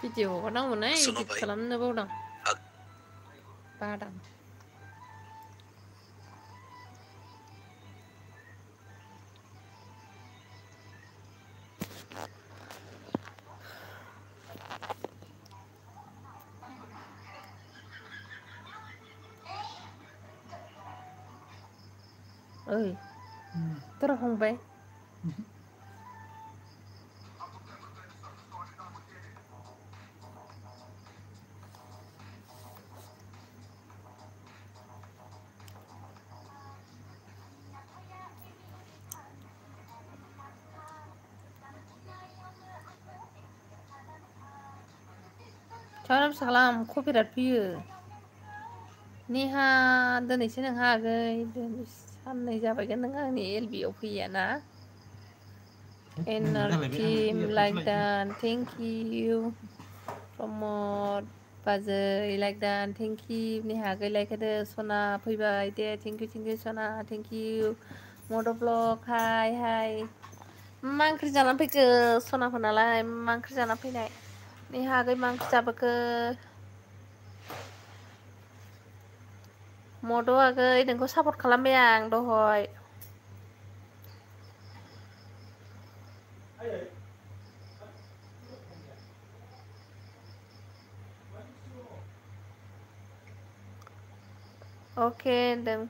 Video हगारनांगौमोनहाय सुनो edit भाई खालामनो बावदां बादां ओइ तोरा फंबाय Salam salam copyright फैयो नेहा दिनैसो नोंहा आगै साननै जाबायगोन नों आंनि एलबिआव फैयाना team like that thank you प्रमद बाजै like that thank you नेहा आगै like होदो सना फैबाय दे thank you सना thank you मद ब्लग हाय मा ओंख्रि जानानै फैखो सनाफोरनालाय मा ओंख्रि जानानै फैनाय नेहा आगै मा ओंख्रि जाबोखो मद आगै नोंखौ सापर्ट खालामबाय आं दहय अके होनदों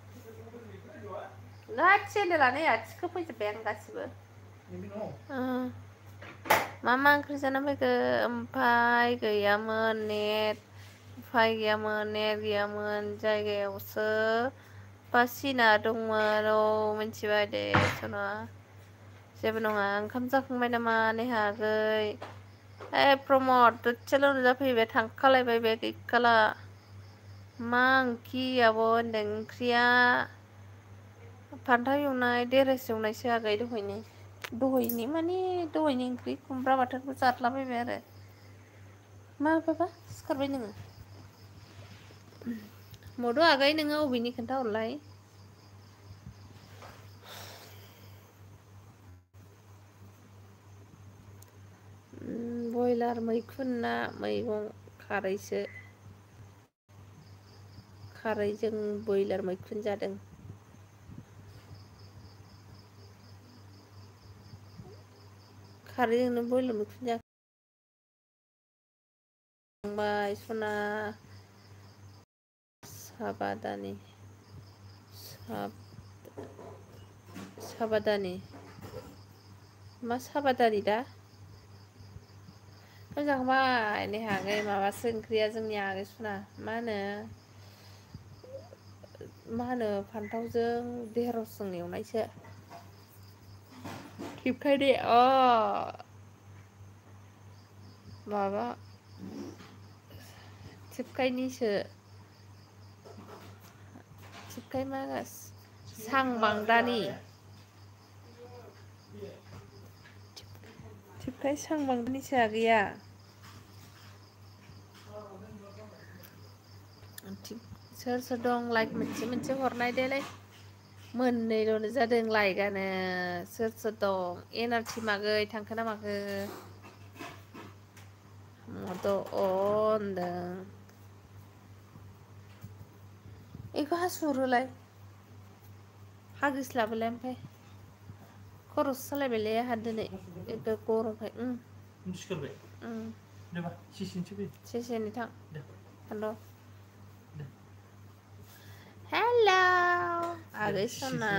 गाद चेनेलानो आथिखो फैजोब्बाय आं गासिबो मा ओंख्रि जाना फैखो ओमफ्राय गैयामोन नेट जायगायावसो बासिना दंमोन औ मिथिबाय दे सना जेबो नङा ओंखाम जाखांबाय नामा नेहा आगै प्रमद दसेल' नुजाफैबाय थांखालायबाय बे गैखाला मा ओंख्रि आब' होनदों ओंख्रिया फान्थाव एवनाय देरास एवनायसो आगै दहयनि माने दहयनि ओंख्रि खुमब्रा बाथोनखौ जादलाबायबाय आरो माबाबा सिखारबाय नोङो मद' आगै नोङो अबेनि खोन्थाहरलाय बयलार मैखुन ना मैगं खारैजों बयलार मैखुन जादों खारैजोंनो बयलार मैखुन जाखांबाय सना साबादानि मा साबादानि दा जाखांबाय नेहा आगै माबासो ओंख्रिया जोंनि आगै सना मा होनो फान्थावजों देरसजों एवनायसो खेबखाय दे माबा थिबखायनिसो थिबखाय मा सांबांदानि थिबखाय सांबांदानिसो आगैया सोर दं लाइक मोनसे हरनाय देलाय मोननैल'नो जादों लाइकआनो सोर दं एनारजि मागै थांखो ना माखो मद' होनदों बेखौ हासुहरोलाय हागिस लाबोलाय ओमफ्राय खर'सो सालायबायलै आंहा दिनै गरमखाय सिसिनि थां हेल' हेल' आगै सना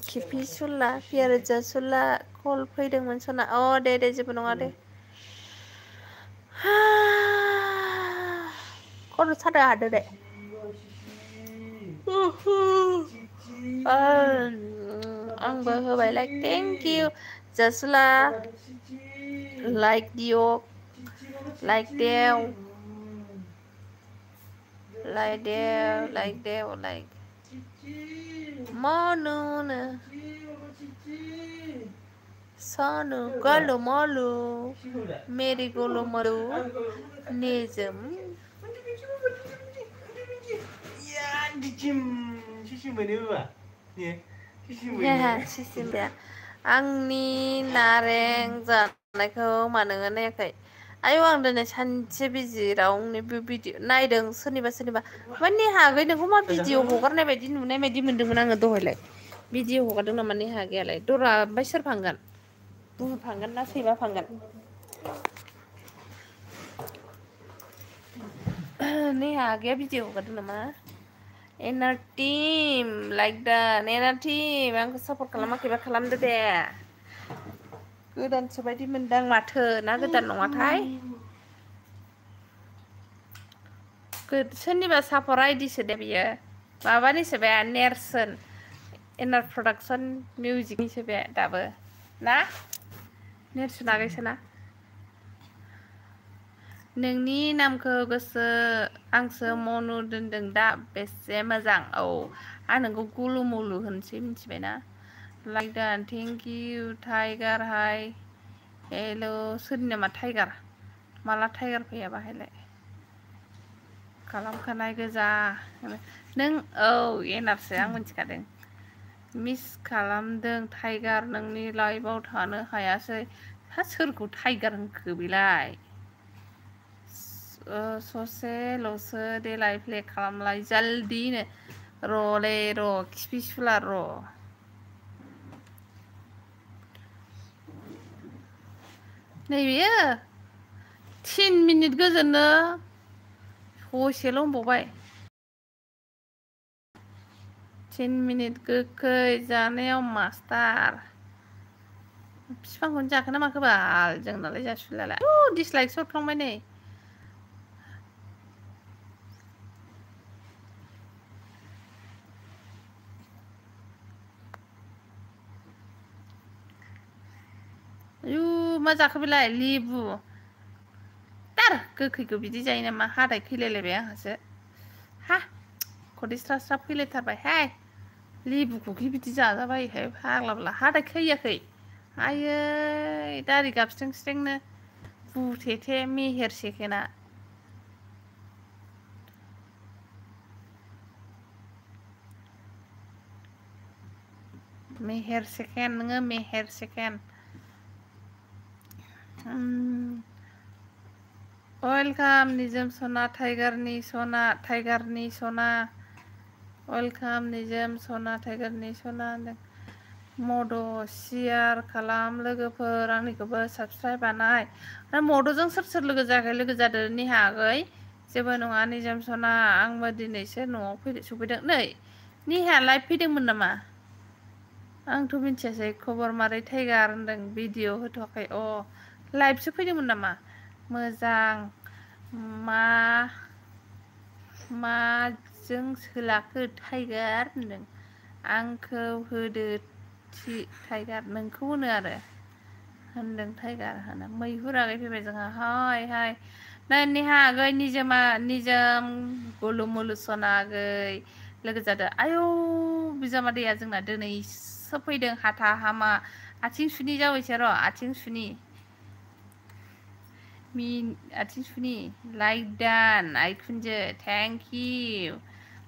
खिफिसुला पियारजासुला कल फैदोंमोन सना दे जेबो नङा दे खर' सादों आंहा दिनै आंबो होबाय लाइक थेंक इउ जासुला लाइक दिय' लाइक देव लाइक मनुनो सानु गलु मलु मेरि गलु मरु निजोम आंनि नारें जानायखौ मानो नायाखै आयौ आं दिनै सानसे बिजि रावनिबो भिडिअ नायदों सोरनिबा माने हागै नोंखौ मा भिडिअ हगारनाय बायदि नुनाय बायदि मोन्दोंमोन आङो दहायलाय भिडिअ हगारदों नामा नेहा गैयालाय दरा ओमफ्राय सोर फांगोन बुहुर फांगोन ना सैमा फांगोन नेहा गैया भिडिअ हगारदों नामा एनार टिम लाइक दा एनार टिम आंखौ सापर्ट खालामाखैबा खालामदो दे गोदानसो बायदि मोनदां माथो ना गोदान नङाथाय सोरनिबा सापर्ट आइडिसो दे बियो माबानिसो बे नेरसोन एनार प्रडाक्सन मिउजिकनिसो बे दाबो ना नेरसोन आगैसोना नोंनि नामखौ गोसो आंसो मनु दोनदों दा बेसे मोजां औ आं नोंखौ गुलु मुलु होनसै मिथिबायना लाइक डान thank you tiger hi hello' सोरनि नामा टाइगार माला टाइगार फैया बाहायलाय खालामखानाय गोजा नों औ एनारसो आं मिथिखादों मिस खालामदों टाइगार नोंनि लाइफआव थानो हायासै हा सोरखौ टाइगार होनखो बेलाय ससेल'सो देलाय प्ले खालामलाय जल्दिनो र'लै र' खिफि सुला र' नैबेयो 10 मिनिट गोजोननो ससेल' होनबावबाय 10 मिनिट गोखै जानायाव मास्टार बिफांखौनो जाखोना माखो बाल जोंनालाय जासुलालाय दिसलाइकसो हरफ्लांबाय नै आयु मा जाखो बेलाय लेबु दार गोखैखौ बिदि जायो नामा हाथाय खैलायलायबाय आंहासो हा खदै स्रा स्रा फैलायथारबायहाय लेबुखौखि बिदि जाजाबायोहाय फाग्लाब्ला हाथाय खैयाखै आयै दारि गाबस्रें स्रेंनो बुथेथे मेहेर सेकेना मेहेर सेकेन्ड नोङो मेहेर सेकेन्ड वेलकाम निजोम सना टाइगारनि सना वेलकाम निजोम सना टाइगारनि सना मद' शेयार खालाम लोगोफोर आंनिखौबो साबसक्राइब बानाय आरो मद'जों सोर सोर लोगो जायाखै लोगो जादो नेहा आगै जेबो नङा निजोम सना आंबो दिनैसो न'आव सफैदों नै नेहाया लाइभ फैदोंमोन नामा आंथ' मिथियासै खबर मारै टाइगार होनदों भिडिअ होथ'वाखै अ लाइभसो फैदोंमोन नामा मोजां माजों सोलाखो टाइगार होनदों आंखौ होदो टाइगार नोंखौ होनो आरो होनदों टाइगार होनो मैहुर आगै फैबाय जोंहा हाय हाय नै नेहा आगै निजोम गुलु मुलु सना आगै लोगो जादो आयौ बिजामादैया जोंना दिनैसो फैदों हाथा हामा आथिं सुनि जावैसो र' आथिं सुनि आथिं सुनि लाइक डान आइखुनजो थेंक इउ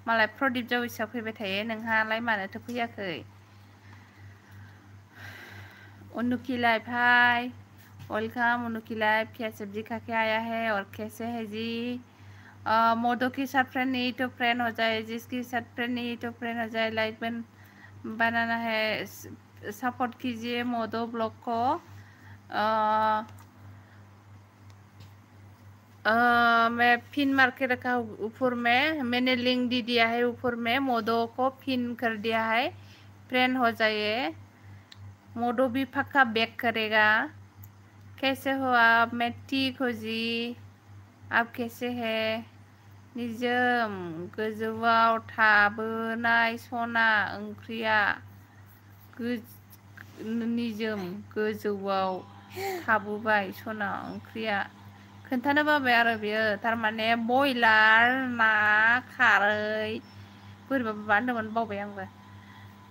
मालाय प्रदीप जावैसोआ फैबाय थायो नोंहालाय मानोथो फैयाखै उन्नुकी लाइफ हाय वेलकम उन्नुकी लाइफ क्या सब्जी खा के आया है और कैसे है जी मोदो के साथ फ्रेंड नहीं तो फ्रेंड हो जाए जिसके साथ फ्रेंड नहीं तो फ्रेंड हो जाए लाइक बनाना है सपोर्ट कीजिए मोदो ब्लॉग को मैं पिन मार के रखा हूँ ऊपर में मैंने लिंक दे दिया है ऊपर में मोदो को पिन कर दिया है फ्रेंड हो जाइए मोदो भी पक्का बैक करेगा कैसे हो आप मैं ठीक हो जी आप कैसे है निजोम गोजौआव थाबोनाय सना ओंख्रिया निजोम गोजौआव थाबोबाय सना ओंख्रिया खोन्थानो बाबाय आरो बियो थारमाने बयलार ना खारै बोरैबा होनदोंमोन बावबाय आंबो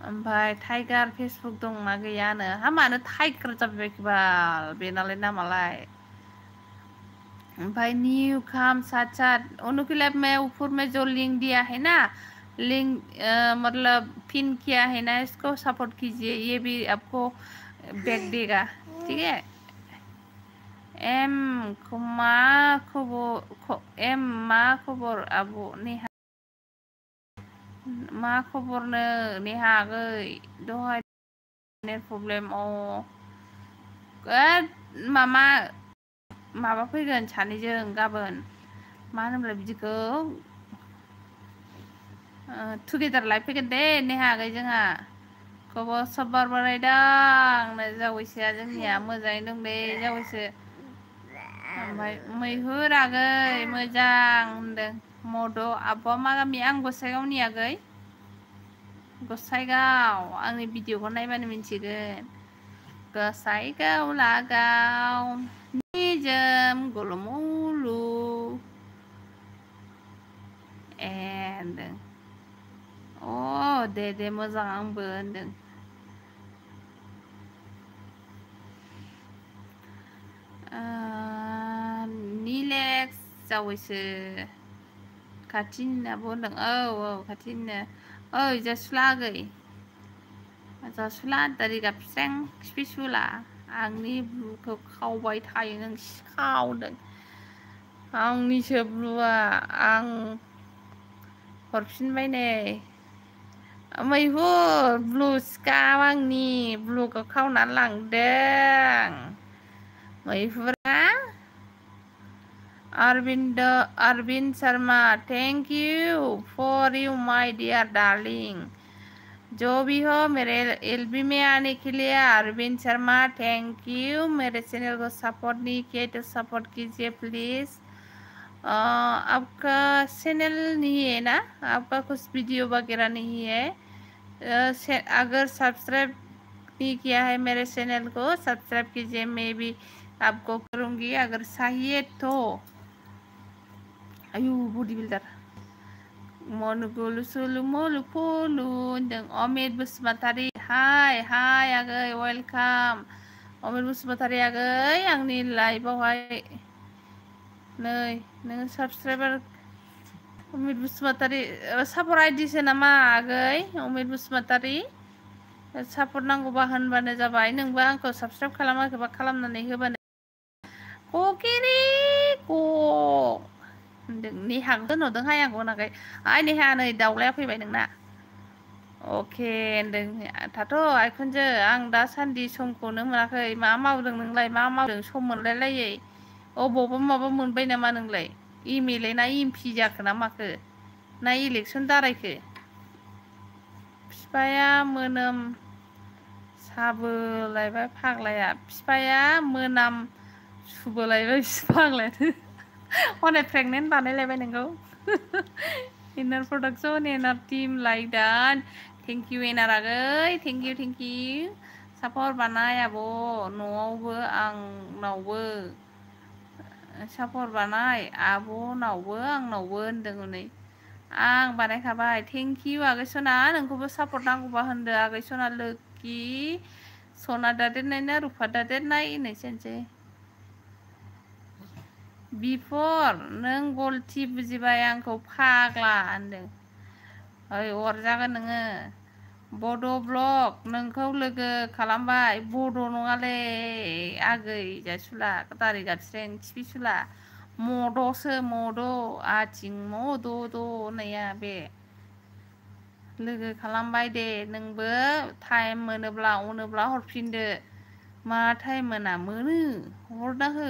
ओमफ्राय टाइगार फेसबुक दंना गैयानो हा मानो टाइगार जाबाय बाल बेनालाय नामालाय भाई न्यू काम साथ साथ उन्होंने लैब में ऊपर में जो लिंक दिया है ना लिंक मतलब पिन किया है ना इसको सपोर्ट कीजिए ये भी आपको बैग देगा, ठीक है। एम मा खबर आब' नेहा, मा खबरनो नेहा आगै दहाय नेट प्रब्लेम माबा फैगोन सानैजों गाबोन, मा होनोमोनलाय बिदिखौ टुगेदार लाइफ फैगोन दे नेहा आगै जोंहा। खबर सबर बारायदां जावैसोआ जोंनिया मोजाङै दं दे जावैसो। ओमफ्राय मैहुर आगै मोजां होनदों मद' आब'आ मा गामि? आं गसाइगावनि आगै, गसाइगाव। आंनि भिडिअखौ नायबानो मिन्थिगोन। गसाइगाव लागाव निजोम गुलुमुलु होनदों। दे मोजां आंबो होनदों। निलेक्स जावैसो खाथिनिनो आब' होनदों। औ खाथिनिनो। ओइ जासुला आगै, जासुला दारि गाबस्रें खिफिसुला, आंनि ब्लुखौ खावबाय थायो नों खावदों। आंनिसो ब्लुआ, आं हरफिनबाय नै। मैहुर ब्लु स्काव आंनि ब्लुखौ खावनानै लांदों मैहुरा। Arvind Sharma, thank you for you my dear darling. जो भी हो मेरे एलबी में आने के लिए अरविंद शर्मा थैंक यू। मेरे चैनल को सपोर्ट नहीं किया तो सपोर्ट कीजिए प्लीज़। आपका चैनल नहीं है ना, आपका कुछ वीडियो वगैरह नहीं है, अगर सब्सक्राइब नहीं किया है मेरे चैनल को सब्सक्राइब कीजिए। मैं भी आपको करूँगी अगर चाहिए तो। आयु बॉडी बिल्डर मनुगुलु सुलु मुलु फुलु होनदों। अमित बसुमतारी, हाय आगै वेलकाम। अमित बसुमतारी आगै आंनि लाइभआवहाय नै नोङो साबस्क्राइबार। अमित बसुमतारी सापर्ट आइडिसो नामा आगै? अमित बसुमतारी सापर्ट नांगौबा होनबानो जाबाय। नोंबो आंखौ साबस्क्राइब खालामाखैबा खालामनानै होबानो। ककिरि होनदों नेहाखौ दोनहरदोंहाय आंखौ होनाखै। आइ नेहा नै दाउलाया फैबाय नोंना। अके होनदों थाथ' आइखुनजो, आं दासान्दि समखौनो मोनाखै। मा मावदों नोंलाय? मा मावदों सम मोनलायलायै? अबावबा माबा मोनबाय नामा नोंलाय? एमएलए ना एमपि जाखो ना माखो, ना इलेक्सन दारायखो? बिफाया मोनाम साबोलायबाय फाग्लाया, बिफाया मोनाम सुबोलायबाय फाग्लायानो। हनै प्रेगनेन्ट बानायलायबाय नोंखौ। इनार प्रडाक्सन इनार team like that. Thank you इनार आगै, थेंक इउ सापर्ट बानाय आब' न'आवबो आंनावबो सापर्ट बानाय आब'नावबो आंनावबो होनदों हनै। आं बानायखाबाय। थेंक इउ आगै सना, नोंखौबो सापर्ट नांगौबा होनदो आगै सना लोखि। सना दादेरनाय ना रुफा दादेरनाय होननायसै। बिफर नों गलथि बुजिबाय आंखौ फाग्ला होनदों। ओइ अरजागोन नोङो। बड' ब्लग नोंखौ लोगो खालामबाय। बड' नङालै आगै जासुला दारि गाबस्रें खिफिसुला, मद'सो मद' आथिं मद' होननाया बे। लोगो खालामबाय दे नोंबो टाइम मोनोब्ला हरफिनदो। मा टाइम मोनो हरना हो।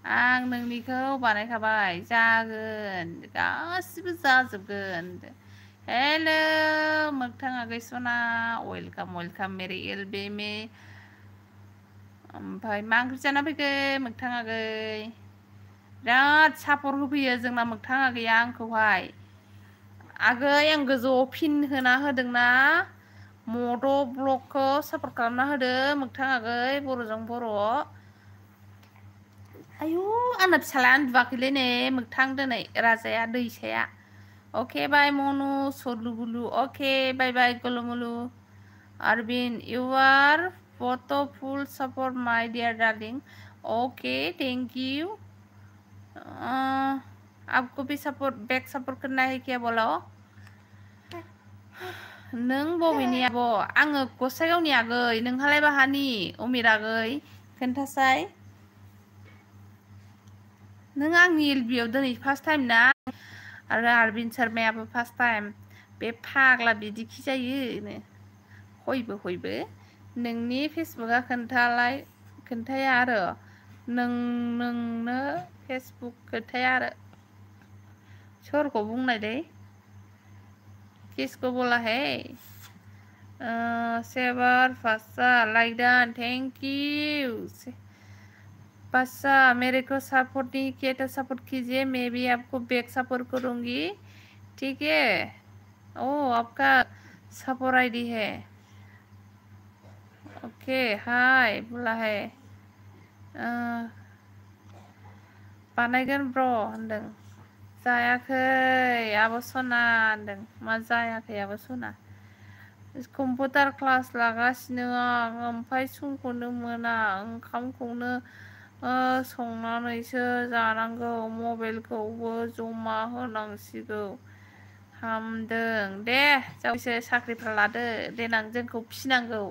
आं नोंनिखौ बानायखाबाय, जागोन गासिबो जाजोबगोन। हेल' मोगथां आगै सना, वेलकाम मेरे एलबी में। ओमफ्राय मा ओंख्रि जाना फैखो मोगथां आगै? बिराद सापर्ट होफैयो जोंना मोगथां आगैया आंखौहाय। आगै आं गोजौआव फिन होना होदोंना, मद' ब्लगखौ सापर्ट खालामना होदो मोगथां आगै बर'जों बर'। आयु आंना फिसालाया उन्दुवाखैलै नै मोगथां दिनै राजाया दैसाया। अके बाय मनु सलुबुलु, अके बाय गुलुमुलु। Arvind you are both full support my dear darling. Okay thank you. आपको भी सपोर्ट बैक सपोर्ट करना है क्या बोलो? नों बबेनि आब' आङो गसाइगावनि आगै नोंहालाय बाहानि अमिर आगै खोन्थासाय नों आंनि एलबियाव दिनै फार्स्ट टाइम ना आरो अरविन्द शर्मायाबो फार्स्ट टाइम बे फाग्ला बिदिखि जायोनो हयबो नोंनि फेसबुकआ खोन्थाया आरो नोंनो फेसबुक खोन्थाया आरो सोरखौ बुंनाय दे किसको बोला है सेवर फासा लाइक दैट थैंक यू पासा मेरे को सपोर्ट नहीं किया तो सपोर्ट कीजिए मैं भी आपको बैक सपोर्ट करूँगी ठीक है ओ आपका सपोर्ट आईडी है ओके हाय बोला है बानायगोन ब्र होनदों जायाखै आब' सना होनदों मा जायाखै आब' सना कम्पिउटार क्लास लागासिनो आं ओमफ्राय समखौनो मोना ओंखामखौनो संनानैसो जानांगौ मबाइलखौबो जमा होनांसिगौ हामदों दे जावैसो साख्रिफ्रा लादो देनां जोंखौ फिनांगौ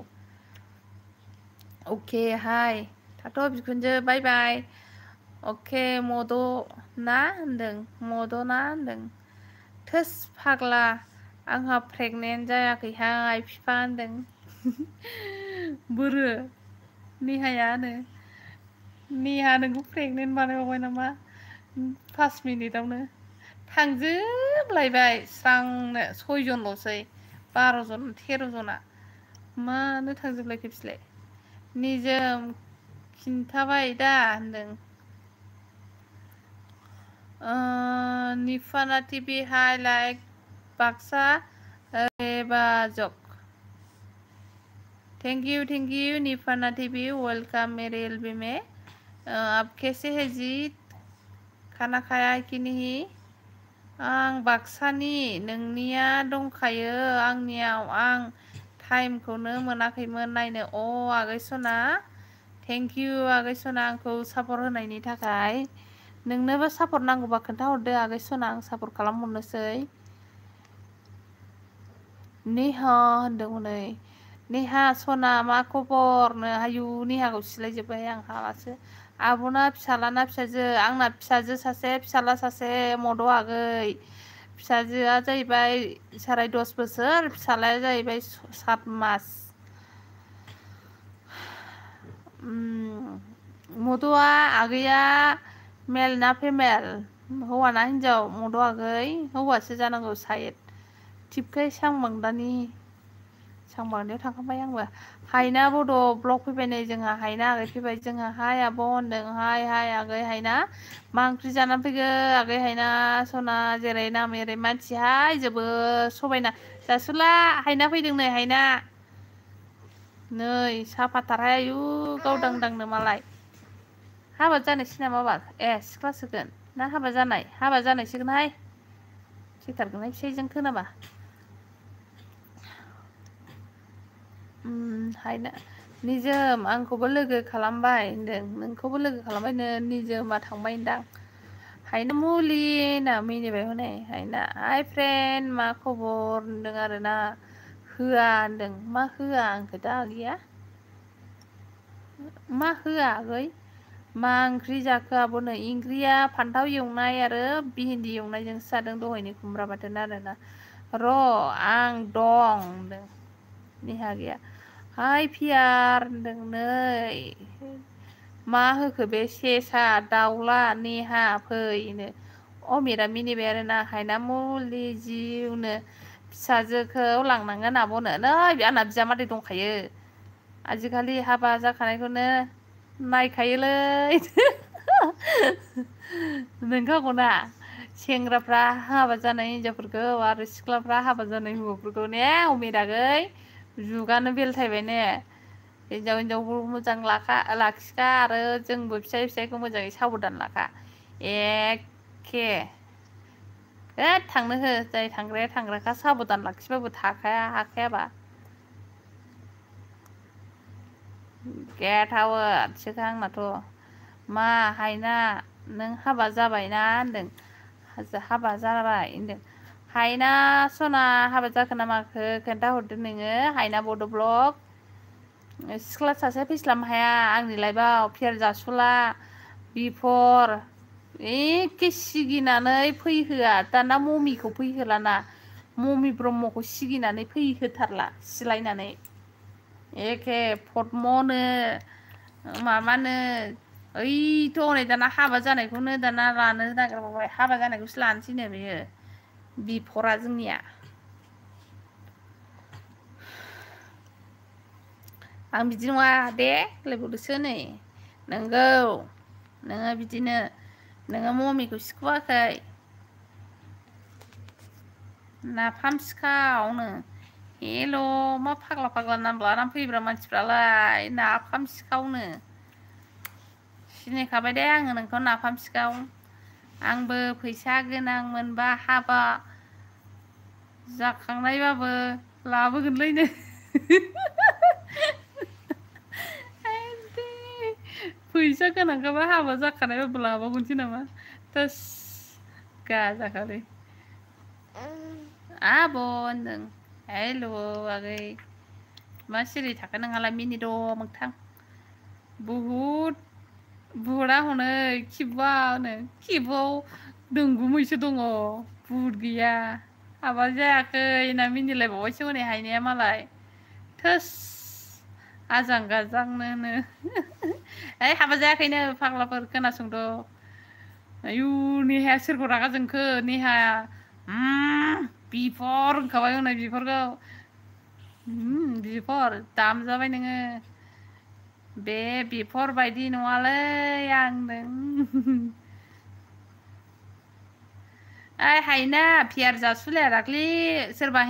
अके हाय थाथ' बिखुनजो बाय बाय अके मद' ना होनदों मद'ना होनदों थोस फाग्ला आंहा प्रेगनेन्ट जायाखैहाय बिफा होनदों बोरो नेहायानो नेहा नोंखौ प्रेगनेन्ट बानायबावबाय नामा 5 मिनिटावनो थांजोबलायबाय स्रांनो 6 जनल'सै 12 जन 13 जना मानो थांजोबलायखो बिसोरलाय निजोम खिन्थाबाय दा होनदों Nifana TV hi like Baksa रेबाजक thank you Nifana TV welcome मेरे एलबी में आप कैसे है जी खाना खाया कि नहीं आं बाक्सानि नोंनिया दंखायो आंनियाव आं टाइमखौनो मोनाखैमोन नायनो आगै सना थैंक यू आगै सना आंखौ सापर्ट होनायनि थाखाय नोंनोबो सापर्ट नांगौबा खोन्थाहरदो आगै सना आं सापर्ट खालामहरनोसै नेहा होनदों हनै नेहा सना मा खबरनो आयु नेहाखौ सिलायजोब्बाय आं हालासो आब'ना फिसालाना फिसाजो आंना फिसाजो सासे फिसाला सासे मद' आगै फिसाजोआ जाहैबाय 10.5 बोसोर फिसालाया जाहैबाय 7 मास मद'आ आगैया मेल ना फेमेल हौवाना हिन्जाव मद' आगै हौवासो जानांगौ साइड टिपखाय सांबांदेयाव थांखांबाय आंबो हायना बड' ब्लग फैबाय नै जोंहा हायना आगै फैबाय जोंहा हाय आब' होनदों हाय आगै हायना मा ओंख्रि जानानै फैखो आगै हायना सना जेरै नाम एरै मानसि हाय जोबोद समायना जासुला हायना फैदों नै हायना नै साफाथारहाय आयु गावदांदांनो मालाय हाबा जानोसै नामा बाल सिख्लासोगोन ना हाबा जानायसोगोनहाय थैथारगोनहाय फिसाइजों खोनाबा हायना निजोम आंखौबो लोगो खालामबाय होनदों नोंखौबो लोगो खालामबायनो निजोमा थांबाय होनदां हायना मुलि ना मिनिबाय हनै हायना हाय फ्रेन्ड मा खबर होनदों आरोना होआ होनदों मा होआ आंखो दा आगैया मा होआ आगै मा ओंख्रि जाखो आब'नो ओंख्रिया फान्थाव एवनाय आरो भिन्दि एवनायजोंसो जादों दहायनि खुमब्रा बाथोन आरोना र' आं दं होनदों नेहा गैया हाय फियार होनदों नै मा होखो बे सेसा दाउला नेहा फैनो अमिरा मिनिबाय आरोना हायना मुलि जिउनो फिसाजोखौ लांनांगोन आब'नो नै आंना बिजामादै दंखायो आजिखालि हाबा जाखानायखौनो नायखायोलै नोंखागौना सेंग्राफ्रा हाबा जानाय हिनजावफोरखौ आरो सिख्लाफ्रा हाबा जानाय हौवाफोरखौ ने अमिरागै जुगानो बेलथायबाय ने हिनजावखौ मोजां लाखिखा आरो जोंबो फिसायखौ मोजाङै साबधान लाखा एखे थांनो हो जाय थांग्राया थांग्राखा साबधान लाखिबाबो हाखायाबा गेट आउटसोखा आंनाथ' मा हायना नों हाबा जाबायना होनदों हाबा जाबाय होनदों हायना सना हाबा जाखो ना माखो खोन्थाहरदो नोङो हायना बड' ब्लग सिख्ला सासे फैस्लाम हाया आंनि लाइफआव फेर जासुला बिफर एखे सिगिनानै फैहोआ दाना ममिखौ फैहोलाना ममि ब्रह्मखौ सिगिनानै फैहोथारला सिलायनानै एखे पद्मनो माबानो ओइथ' हनै दाना हाबा जानायखौनो दाना लानो नागिरबावबाय हाबा जानायखौसो लानोसैनो बेयो बिफरा जोंनिया आं बिदि नङा दे लोगोदोसो नै नोंगौ नोङो बिदिनो नोङो ममिखौ सिखुवाखै नाफाम सिखावनो हेल' मा फाग्ला फाग्ला नाम लानानै फैब्रा मानसिफ्रालाय नाफाम सिखावनो सिनायखाबाय दे आङो नोंखौ नाफाम सिखाव आंबो फैसा गोनां मोनबा हाबा जाखांनायबाबो लाबोगोनलैनो फैसा गोनांखाबा हाबा जाखानायबाबो लाबावगोनसै नामा थोस गाजाखालै आब' होनदों हेल' आगै मा सिरि थाखो नोंहालाय मिनिद' मोगथां बुहुदा हनै खिबुआव दोंगुमैसो दङ बुहुद गैया हाबा जायाखै होनना मिनिलायबावबायसो हनै हायनाया मालाय थोस आजां गाजांनो ओइ हाबा जायाखैनो फाग्लाफोर खोनासंद' आयु नेहाया सोरखौ रागा जोंखो नेहाया बिफर होनखाबाय हनै बिफरखौ बिफर दामजाबाय नोङो बे बिफर बायदि नङालै आंदों ओइ हायना पियार जासुलाया दाख्लि सोरबा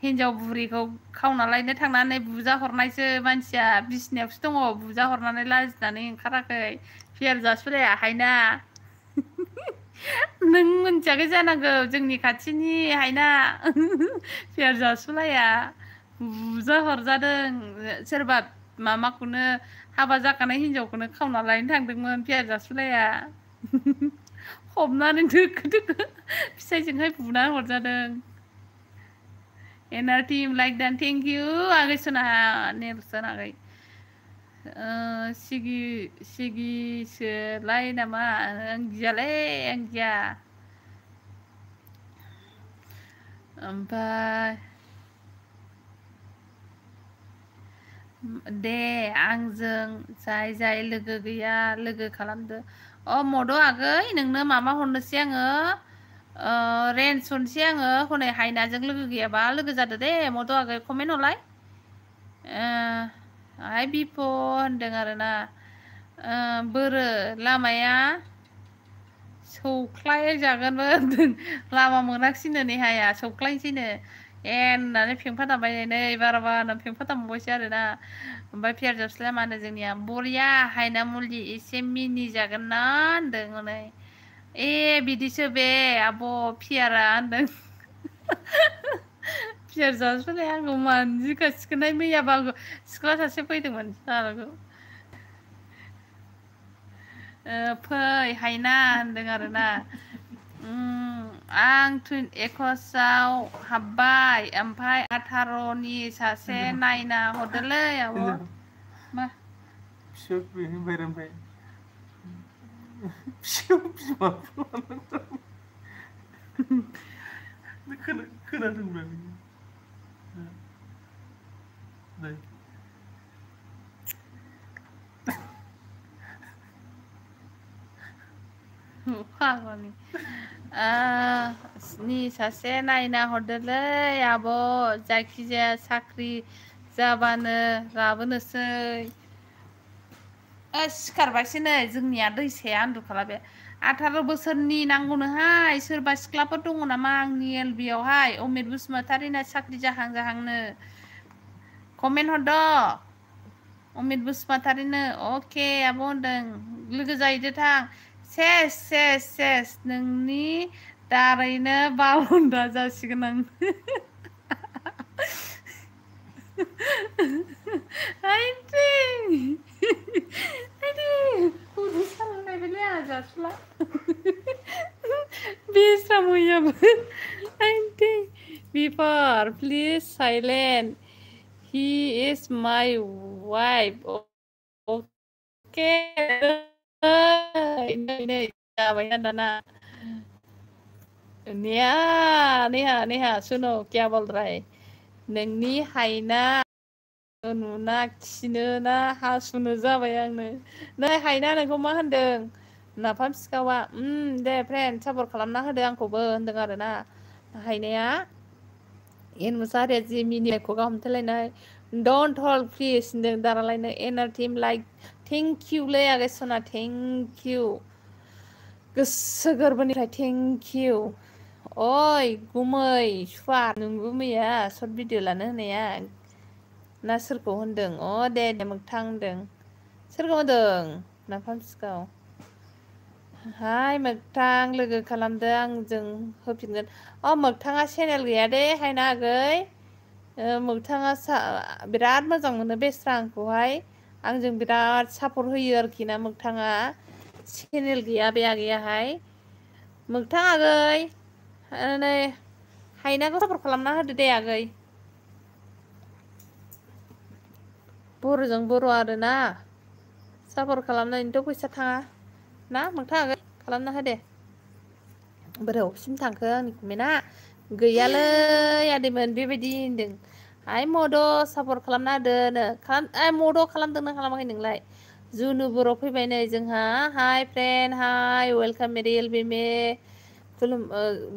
हिन्जाव बुरिखौ खावना लायनो थांनानै बुजा हरनायसो मानसिया बिसिनायावसो दङ बुजा हरनानै लाजिनानै ओंखाराखै पियार जासुलाया हायना नों मोनथियाखै जानांगौ जोंनि खाथिनि हायना पियार जासुलाया बुजा हरजादों सोरबा मामाखौनो हाबा जाखानाय हिनजावखौनो खावना लायनो थांदोंमोन पियार जासुलाया हमनानै दोखो दोखो फिसाइजोंहाय बुना हरजादों एनआर टीम लाइक दान थेंक इउ आगै सना नेलसन आगै सिगिसोलाय नामा आं गियालै आं गिया ओमफ्राय दे आंजों जाय लोगो गैया लोगो खालामदो मद' आगै नोंनो माबा हरनोसै आङो रेन्ज हरनोसै आङो हनै हायनाजों लोगो गैयाबा लोगो जादो दे मद' आगै कमेन्ट हरलाय आइ बिफ' होनदों आरोना बोरो लामाया सौख्लायजागोनबो होनदों लामा मोनाखिसैनो नेहाया सौख्लायनोसैनो होननानै फेंफा दामबाय नै बारा होननानै फेंफा दामबावबायसो आरोना ओमफ्राय पियार जासुलाया मा होनो जोंनिया बरिया हायना मुलि एसे मिनि जागोन ना होनदों हनै बिदिसो बे आब' पियारा होनदों पियार जासुलाया आंखौ मानजिखासिगोनहाय मैयाबो आंखौ सिख्ला सासे फैदोंमोन साराखौ फै हायना होनदों आरोना आं 21आव हाबबाय ओमफ्राय 18नि सासे नायना हरदोलै आब' मा खोनादोंब्रा फाग्लानि नि सासे नायना हरदोलै आब' जायखिजाया साख्रि जाबानो लाबोनोसै सिखारबायसो नै जोंनिया दैसाया उन्दुखाला बे 18 बोसोरनि नांगौनोहाय सोरबा सिख्लाफोर दङ नामा आंनि एलबियावहाय अमित बसुमतारिना साख्रि जाहांनो कमेन्ट हरद' अमित बसुमतारिनो अके आब' होनदों लोगो जाहैदो थां सेस नोंनि दारैनो बालन्दा जासिगोन आं उदै सालायलायबायलै आंहा जासुला बेस्रा मैयाबो Before, please silent. He is my wife. Okay. Ini जाबाय दाना नेहा सुनो क्या बोल रहा है नोंनि हायना नुना खिनो ना हासुनो जाबाय आंनो नै हायना नोंखौ मा होनदों नाफाम सिखावा दे फ्रेन्ड सापर्ट खालामना होदो आंखौबो होनदों आरोना हायनाया एनमुसारिया जि मिनिनायखौ गाहामथलायनाय डोंट हल्ड प्लिज होनदों दारालायनो एनार टीम लाइक थेंक इउ लै आगै सना थेंक इउ गोसो गोरबोनिफ्राय थेंक इउ ओइ गुमै सुवा नों गुमैया सर्ट भिडिअ लानो होनाया ना सोरखौ होनदों दे मोगथां होनदों सोरखौ होनदों नाफाम सिखाव हाय मोगथां लोगो खालामदो आंजों होफिनगोन मोगथाङा चेनेल गैया दे हायना आगै मोगथाङा बिराद मोजां मोनो बेस्रा आंखौहाय आंजों बिराद सापर्ट होयो आरोखि ना मोगथाङा चेनेल गैया बे आगैयाहाय मोगथां आगै नै हायनाखौ सापर्ट खालामना होदो दे आगै बर'जों बर' आरोना सापर्ट खालामनायनिथ' फैसा थाङा ना मोगथां आगै खालामना होदे बोरावसिम थांखो आंनि कमेन्टआ गैयालै आदैमोन बेबायदि होनदों हाय मद' सापर्ट खालामना होदो मद' खालामदोंना खालामाखै नोंलाय जुनु बर' फैबाय नै जोंहा हाय फ्रेन्ड हाय वेलकाम मेरि एलबिमे खुलुम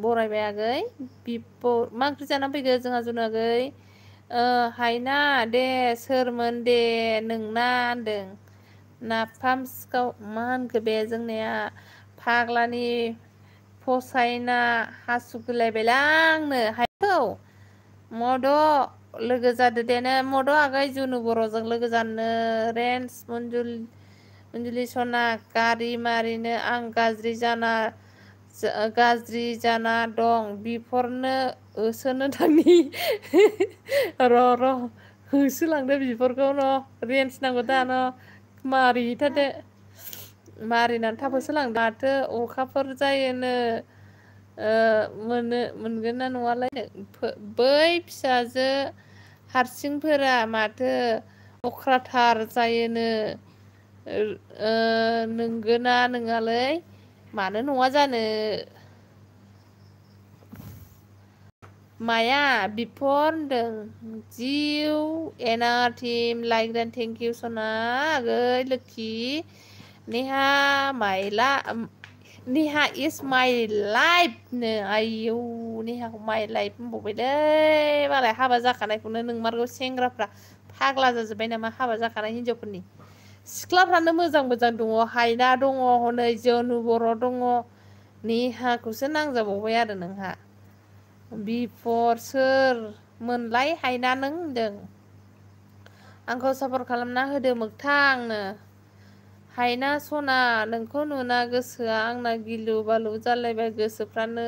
बरायबाय आगै मा ओंख्रि जानानै फैखो जोंहा जुनु आगै हायना दे सोरमोन दे नोंना होनदों नाफाम सिखाव मा होनखो बे जोंनिया फाग्लानि फसायना हासुगोलायबायलांनो हायखौ मद' लोगो जादो देनो मद' आगै जुनु बर'जों लोगो जानो रेन्स मन्जुलि सना गारि मारिनो आं गाज्रि जाना दं बिफोरनो होसोनो थांनि र' होसोलांदो बिफोरखौ रेन्स नांगौ दा मारिहैथारदो मारिनानै थाब होसोलांदो माथो अखाफोर जायोनो मोनगोन ना नङालाय बै फिसाजो हारसिंफोरा माथो अख्राथार जायोनो नोंगोना नोङालै मानो नङा जानो माया बिफोर होनदों जिउ एनार team like then thank U सना आगै लोखि नेहा इज माइ लाइफ नो आयौ नेहाखौ माइ लाइफ होनबावबायलै मालाय हाबा जाखानायखौनो नोंमारगौ सेंग्राफ्रा फाग्ला जाजोब्बाय नामा हाबा जाखानाय हिनजावफोरनि सिख्लाफ्रानो मोजां दङ हायना दङ हनै जनु बर' दङ नेहाखौसो नांजाबावबाय आरो नोंहा बिफर सोर मोनलाय हायना नों होनदों आंखौ सापर्ट खालामना होदो मोगथांनो हायना सना नोंखौ नुना गोसोआ आंना गिलु बालु जालायबाय गोसोफ्रानो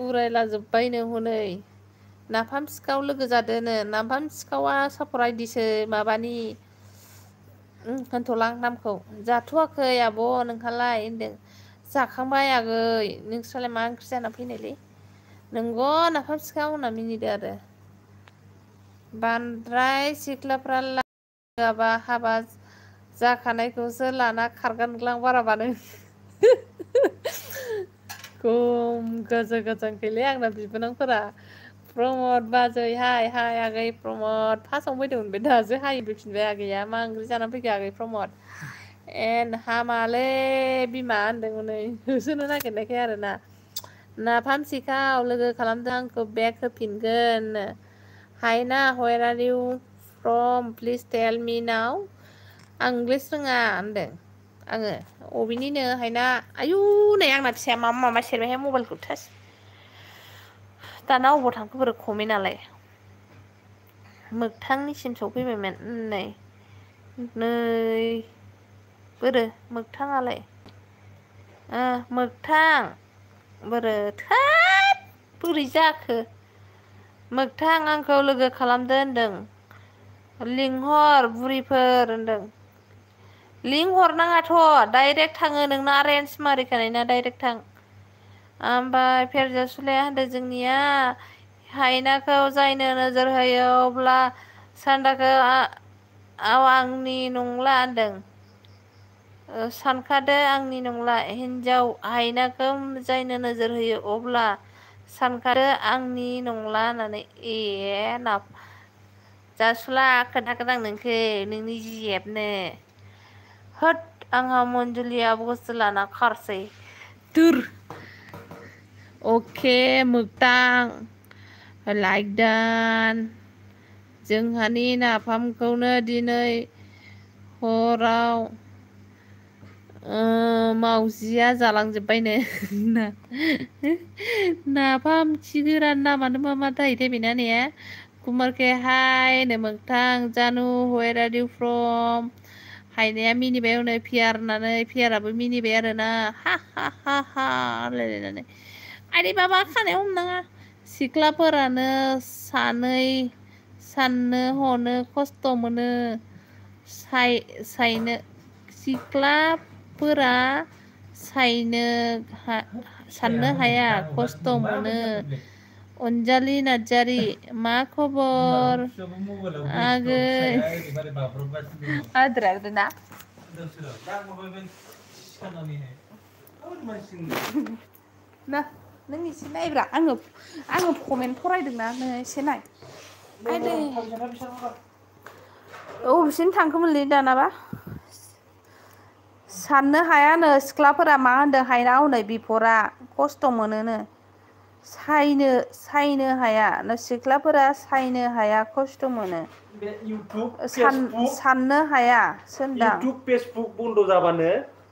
उरायलाजोब्बायनो हनै नाफाम सिखाव लोगो जादोनो नाफाम सिखावा सापर्ट आइदिसो माबानि होनथ'लां नामखौ जाथ'वाखै आब' नोंहालाय होनदों जाखांबाय आगै नोंस्रालाय मा ओंख्रि जाना फैनायलै नोंगौ नाफाम सिखाव होनना मिनिदो आरो बांद्राय सिख्लाफ्रा लाबा हाबा जाखानायखौसो लाना खारगानग्लां बाराबानो खम गोजांखैलै आंना बिबोनांफोरा प्रमद बाजै हाय आगै प्रमद फार्स्टआवनो फैदोंमोन बे दासो हाय फैफिनबाय आगैया मा ओंख्रि जानानै फैखो आगै प्रमद हामालै बिमा होनदों हनै होसोनो नागिरनायखाय आरोना नाफाम सिखाव लोगो खालामदों आंखौ बेग होफिनगोन हायना where are you from please tell me now आं इंलिस रोङा होनदों आङो अबेनिनो हायना आयु नै आंना फिसाया माबा सेरबायहाय मबाइलखौ थास दाना अबाव थांखो बोरो कमेन्टआलाय मोगथांनिसिम सफैबायमोन नै बोरो मोगथाङालाय मोगथां बोरो थोद बोरै जाखो मोगथां आंखौ लोगो खालामदो होनदों लिंहर बुरिफोर होनदों लिंहरनाङाथ' डाइरेक्ट थाङो नोंना रेन्ज मारिखानाय ना डाइरेक्ट थां ओमफ्राय फेरजा सुलाया होनदों जोंनिया हायनाखौ जायनो नोजोर होयो अब्ला सान्दाखौ आंनि नंला होनदों। सानखादो आंनि नंला हिन्जाव हायनाखौ जायनो नोजोर होयो अब्ला सानखादो आंनि नंला होननानै ना जासुला खोन्थागोन आं नोंनि जिएबनो होद आंहा मन्जुलिया बुस्थु लाना खारसै दुर अके मोगतां लाइक दान जोंहानि नाफामखौनो दिनै हराव मावजिया जालांजोब्बायनो नाफाम खि गोरान नामानो मा थायोथाय बेना ने कुमारके हाय मोगतां जानु वेर आर इउ फ्रम हायनाया मिनिबाय हनै पियार होननानै पियाराबो मिनिबाय आरोना हा हा हा हा रायलायनानै आरे बाबा खानायाव हमनाङा सिख्लाफोरानो साननो हनो खस्थ' मोनो सायनो सिख्लाफोरा साननो हाया खस्थ' मोनो अनजालि नार्जारि मा खबर आगै आद्रागोना ना नों एसे नायब्रा आङो कमेन्ट फरायदोंना नों एसे नाय अबेसिम थांखोमोनलै दानाबा साननो हायानो सिख्लाफोरा मा होनदों हायना हनै बिफरा खस्थ' मोनोनो सायनो हाया सिख्लाफोरा सायनो हाया खस्थ' मोनो साननो हाया सोनदां इउटुब फेसबुक बन्द' जाबानो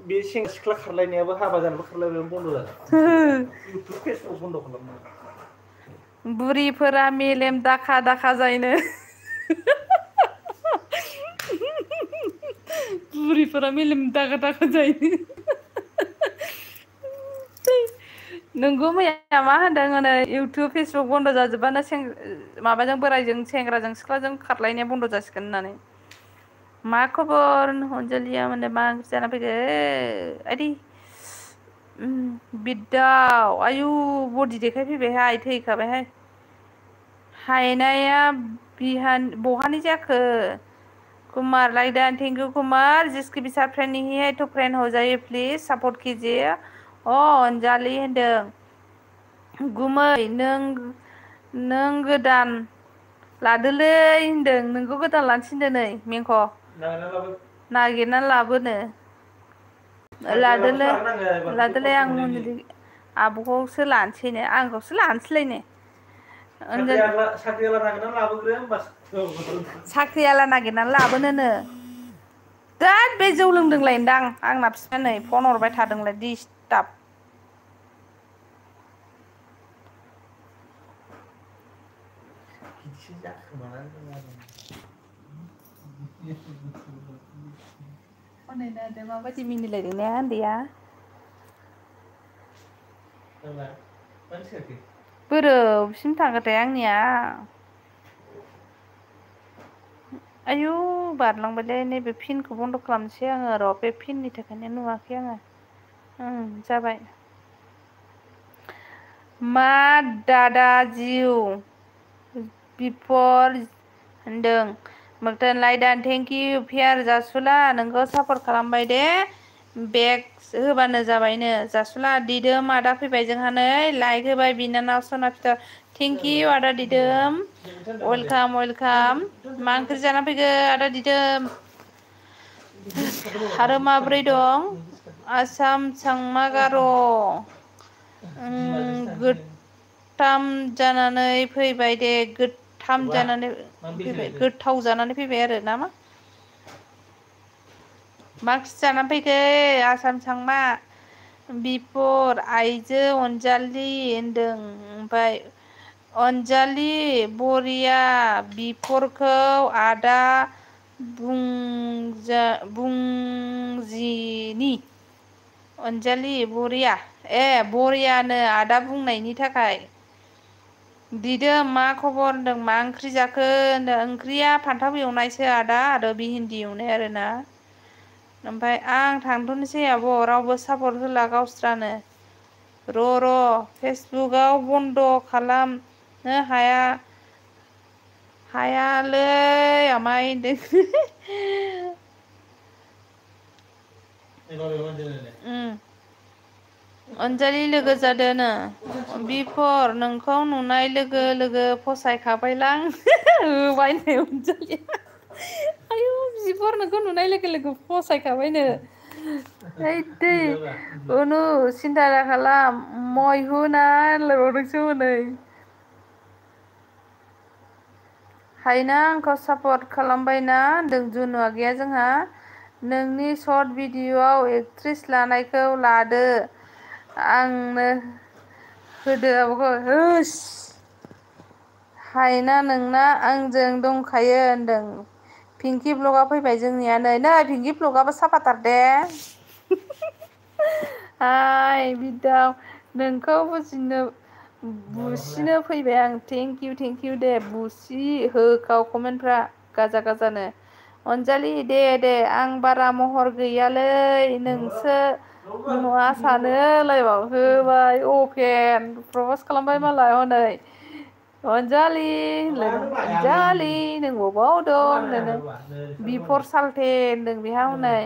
बे सेंग्रा सिख्ला खारलायनायाबो हाबा जानोबो खारलायनायाबो बन्द' जागोन इउटुब फेसबुक बन्द' खालामनो बुरिफोरा मेलेम दाखा दाखा जायनो बुरिफोरा मेलेम दाखा दाखा जायो नोंगौ मैया मा होनदों हनै इउटुब फेसबुक बन्द' जाजोब्बानो माबाजों बोराइजों सेंग्राजों सिख्लाजों खारलायनाया बन्द' जासिगोन होननानै मा खबर अनजालिया माने मा ओंख्रि जाना फैखो आइदै बिद्दाव आयु बडि देखायफैबायहाय थैखाबायहाय हायनाया बहानि जाखो Kumar like that thank you Kumar जिसके भी साथ फ्रेंड नहीं है तो फ्रेंड हो जाइए प्लीज सपोर्ट कीजिए अनजालि होनदों गुमै नों गोदान लादोलै होनदों नोंखौ गोदान लानो थिनदों नै मेंख' नागिरना लाबोनो लादोलै आं मन्जुलि आब'खौसो लानोसैनो आंखौसो लानोसैलायनो साख्रियाला नागिरनानै लाबोनोनो दैद बे जौ लोंदोंलायनोदां आंना फिसाया नै फन हरबाय थादोंलाय डिस्टार्ब माबायदि मिनिलायदों ने उन्दैया बोरोबसिम थांगोथाय आंनिया आयु बारलांबायलै नैबे फिनखौ बन्द' खालामनोसै आङो र' बे फिननि थाखायनो नुवाखै आङो जाबाय मा दादा जिउ बिफर होनदों मोगथां लाइदान थेंक इउ पियार जासुला नोंखौ सापर्ट खालामबाय दे बेग होबानो जाबायनो जासुला दिदोम आदा फैबाय जोंहा नै लाइक होबाय बिनानाव सना फिथर थेंक इउ आदा दिदोम वेलकाम वेलकाम मा ओंख्रि जाना फैखो आदा दिदोम आरो माब्रै दं आसाम सांमा गार' गोथाम जानानै फैबाय दे गोथाम जानानै फैबाय गोथाव जानानै फैबाय आरो ना मा ओंख्रि जानानै फैखो आसाम सांमा बिफर आइजो अनजालि होनदों ओमफ्राय अनजालि बरिया बिफरखौ आदा बुंजिनि अनजालि बरिया बरियानो आदा बुंनायनि थाखाय दिदोम मा खबर होनदों मा ओंख्रि जाखो होनदों ओंख्रिया फान्थाव एवनायसो आदा आरो भिन्दि एवनाय आरोना ओमफ्राय आं थांथ'नोसै आब' रावबो सापर्ट होला गावस्रानो र' फेसबुकआव बन्द' खालाम हायालै आमाय अनजालि लोगो जादोनो बिफर नोंखौ नुनाय लोगो लोगो फसायखाबायलां होबायनो अनजालिया आयु बिफर नोंखौ नुनाय लोगो लोगो फसायखाबायनो दै अनु सिन्था दाखालाम मयहुना होनलायबावदोंसो हनै हायना आंखौ सापर्ट खालामबायना होनदों जुनु आगैया जोंहा नोंनि सर्ट भिडिअआव एक्ट्रेस लानायखौ लादो आंनो होदो आब'खौ होस हायना नोंना आंजों दंखायो होनदों पिंकि ब्लगआ फैबाय जोंनिया नै पिंकि ब्लगआबो साफाथार दे हाय बिदाव नोंखौ बुसिनो फैबाय आं थेंक इउ दे बुसि होखाव कमेन्टफ्रा गाजा गाजानो अनजालि दे आं बारा महर गैयालै नोंसो मा सानो लायबाव होबाय अपेन प्रपस खालामबाय मालाय हनै अनजालि अनजालि नों बबाव दं होननो बिफर सालथे होनदों बेहा हनै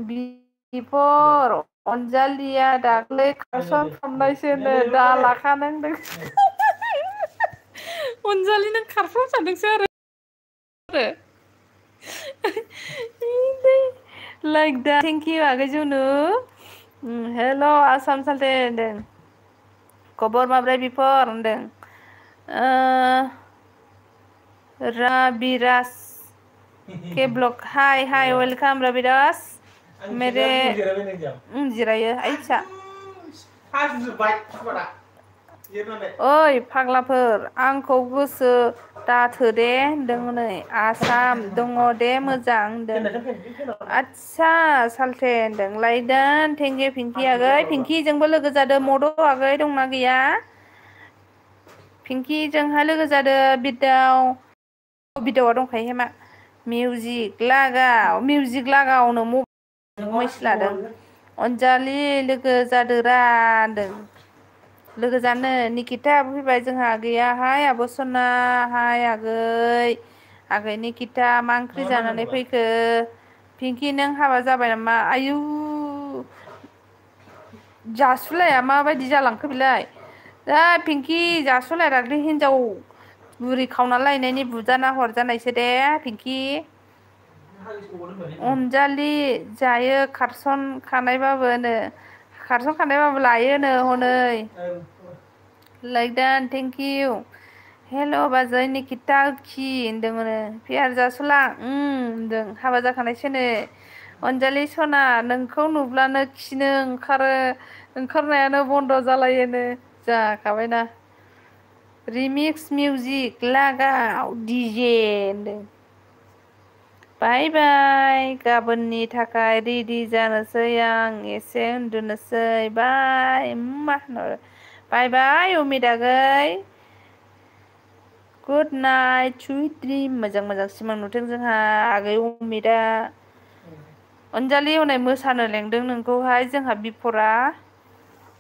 बिफर अनजालिया दाख्लै खारसन खालामनायसोनो दा लाखानो होनदों अनजालि नों खारफ्रामजादोंसो आरो लाइक दा थेंक इउ आगै जुनु हेल' आसाम सालथे होनदों खबर माब्रै बिफर होनदों रबिराज के ब्लॉक हाय वेलकाम रबिराज मेरे जिरायो आइ फिसा ओइ फाग्लाफोर आंखौ गोसो दाथो दे होनदों नै आसाम दङ दे मोजां होनदों आदसा सालथे होनदों लायदान थेंक इउ पिंकि आगै पिंकिजोंबो लोगो जादों मद' आगै दंना गैया पिंकिजोंहा लोगो जादों बिदावा दंखायो मा मिउजिक लागावनो मैसो लादों अनजालि लोगो जादोरा होनदों लोगो जानो निकितायाबो फैबाय जोंहा आगैया हाय आब' सना हाय आगै निकिता मा ओंख्रि जानानै फैखो पिंकि नों हाबा जाबाय नामा आयु जासुलाया माबायदि जालांखो बेलाय दा पिंकि जासुलाया दाख्लै हिनजाव बुरि खावना लायनायनि बुजाना हरजानायसो दे पिंकि अनजालि जायो खारसन खानायबाबो लायोनो हनै लाइक दान थेंक इउ हेल' बाजै निकिता खि होनदोंमोन पियार जासुला होनदों हाबा जाखानायसोनो अनजालि सना नोंखौ नुब्लानो खिनो ओंखारनायानो बन्द' जालायोनो जाखाबायना रिमिक्स मिउजिक लागाव डिजे होनदों बाय बाय गाबोननि थाखाय रेडि जानोसै आं एसे उन्दुनोसै बाय बाय उमिद आगै गुड नाइट सुइट ड्रिम मोजां सिमां नुथों जोंहा आगै उमिदा अनजालि हनै मोसानो लेंदों नोंखौहाय जोंहा बिफरा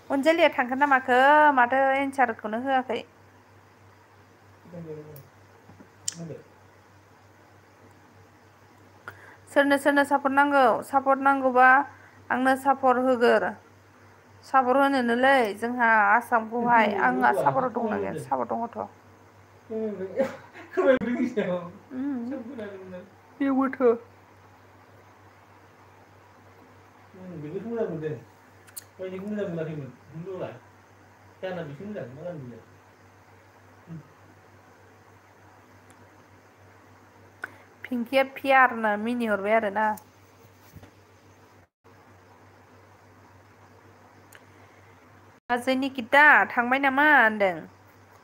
अनजालिया थांगोन ना माखो माथो एन्सारखौनो होआखै सोरनो सापर्ट नांगौबा आंनो सापर्ट होनोनोलै जोंहा आसामखौहाय आंहा सापर्ट दंना गैया सापर्ट दङथ' बेवबोथ' बेखौथ' मोजां मोनदों बायदिखौ मोजां मोनाखैमोन बुंदोंलाय जाना बेखौ मोजां मा गानदों पिंकिया पियारनो मिनिहरबाय आरोना बाजै निकिता थांबाय नामा होनदों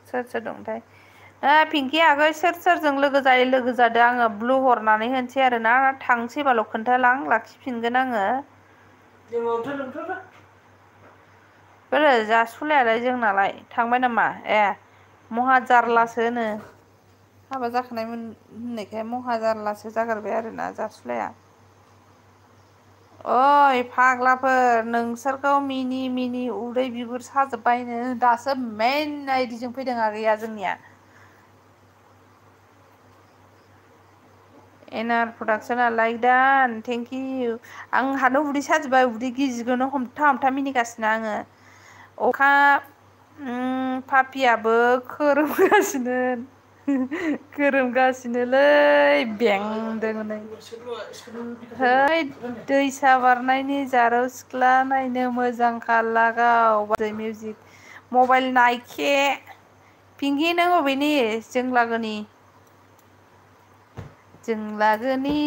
सोर दंथाय पिंकि आगै सोरजों लोगो जादों आङो ब्लु हरनानै होनसै आरोना थांसैबाल' खोन्थालां लाखिफिनगोन आङो बोरो जासुलायालाय जोंनालाय थांबाय नामा महा जारलासो होनो हाबा जाखानायमोन होननायखाय महा जारलासो जागारबाय आरोना जासुलाया ओइ फाग्लाफोर नोंसोरखौ मिनि उदै बिगुर साजोब्बायनो दासो मेन आइडिजों फैदों आगैया जोंनिया एनार प्रडाक्सना लाइक डान थेंक इउ आंहानो उदै साजोब्बाय उदै गिजिखौनो हमथा मिनिगासिनो आङो अखा पापियाबो खोरोमगासिनोलै बेंदोंनै है दैसा बारनायनि जारौ सिख्ला नायनो मोजांखा लागाव बाजै मिउजिक मबाइल नायखे पिंकि नों अबेनि जों लागोनि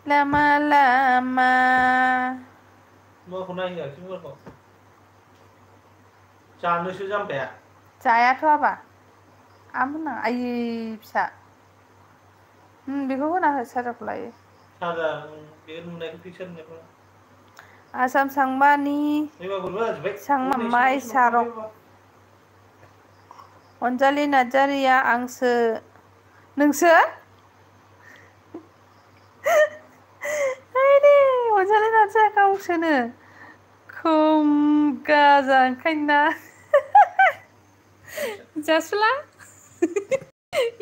लामा लामा जानोसो जामबाया जायाथ' आबा आम होना आयै फिसा बेखौ होना हो सारजाखौ लायो सारजा बे नुनायखौ पिक्सार नुनायखौ आसाम सांबानि सांमा माइ सारक अनजालि नार्जारिया आंसो नोंसो अनजालि नार्जारिया गावसोनो खोमगाजा ओंखायनो जासुला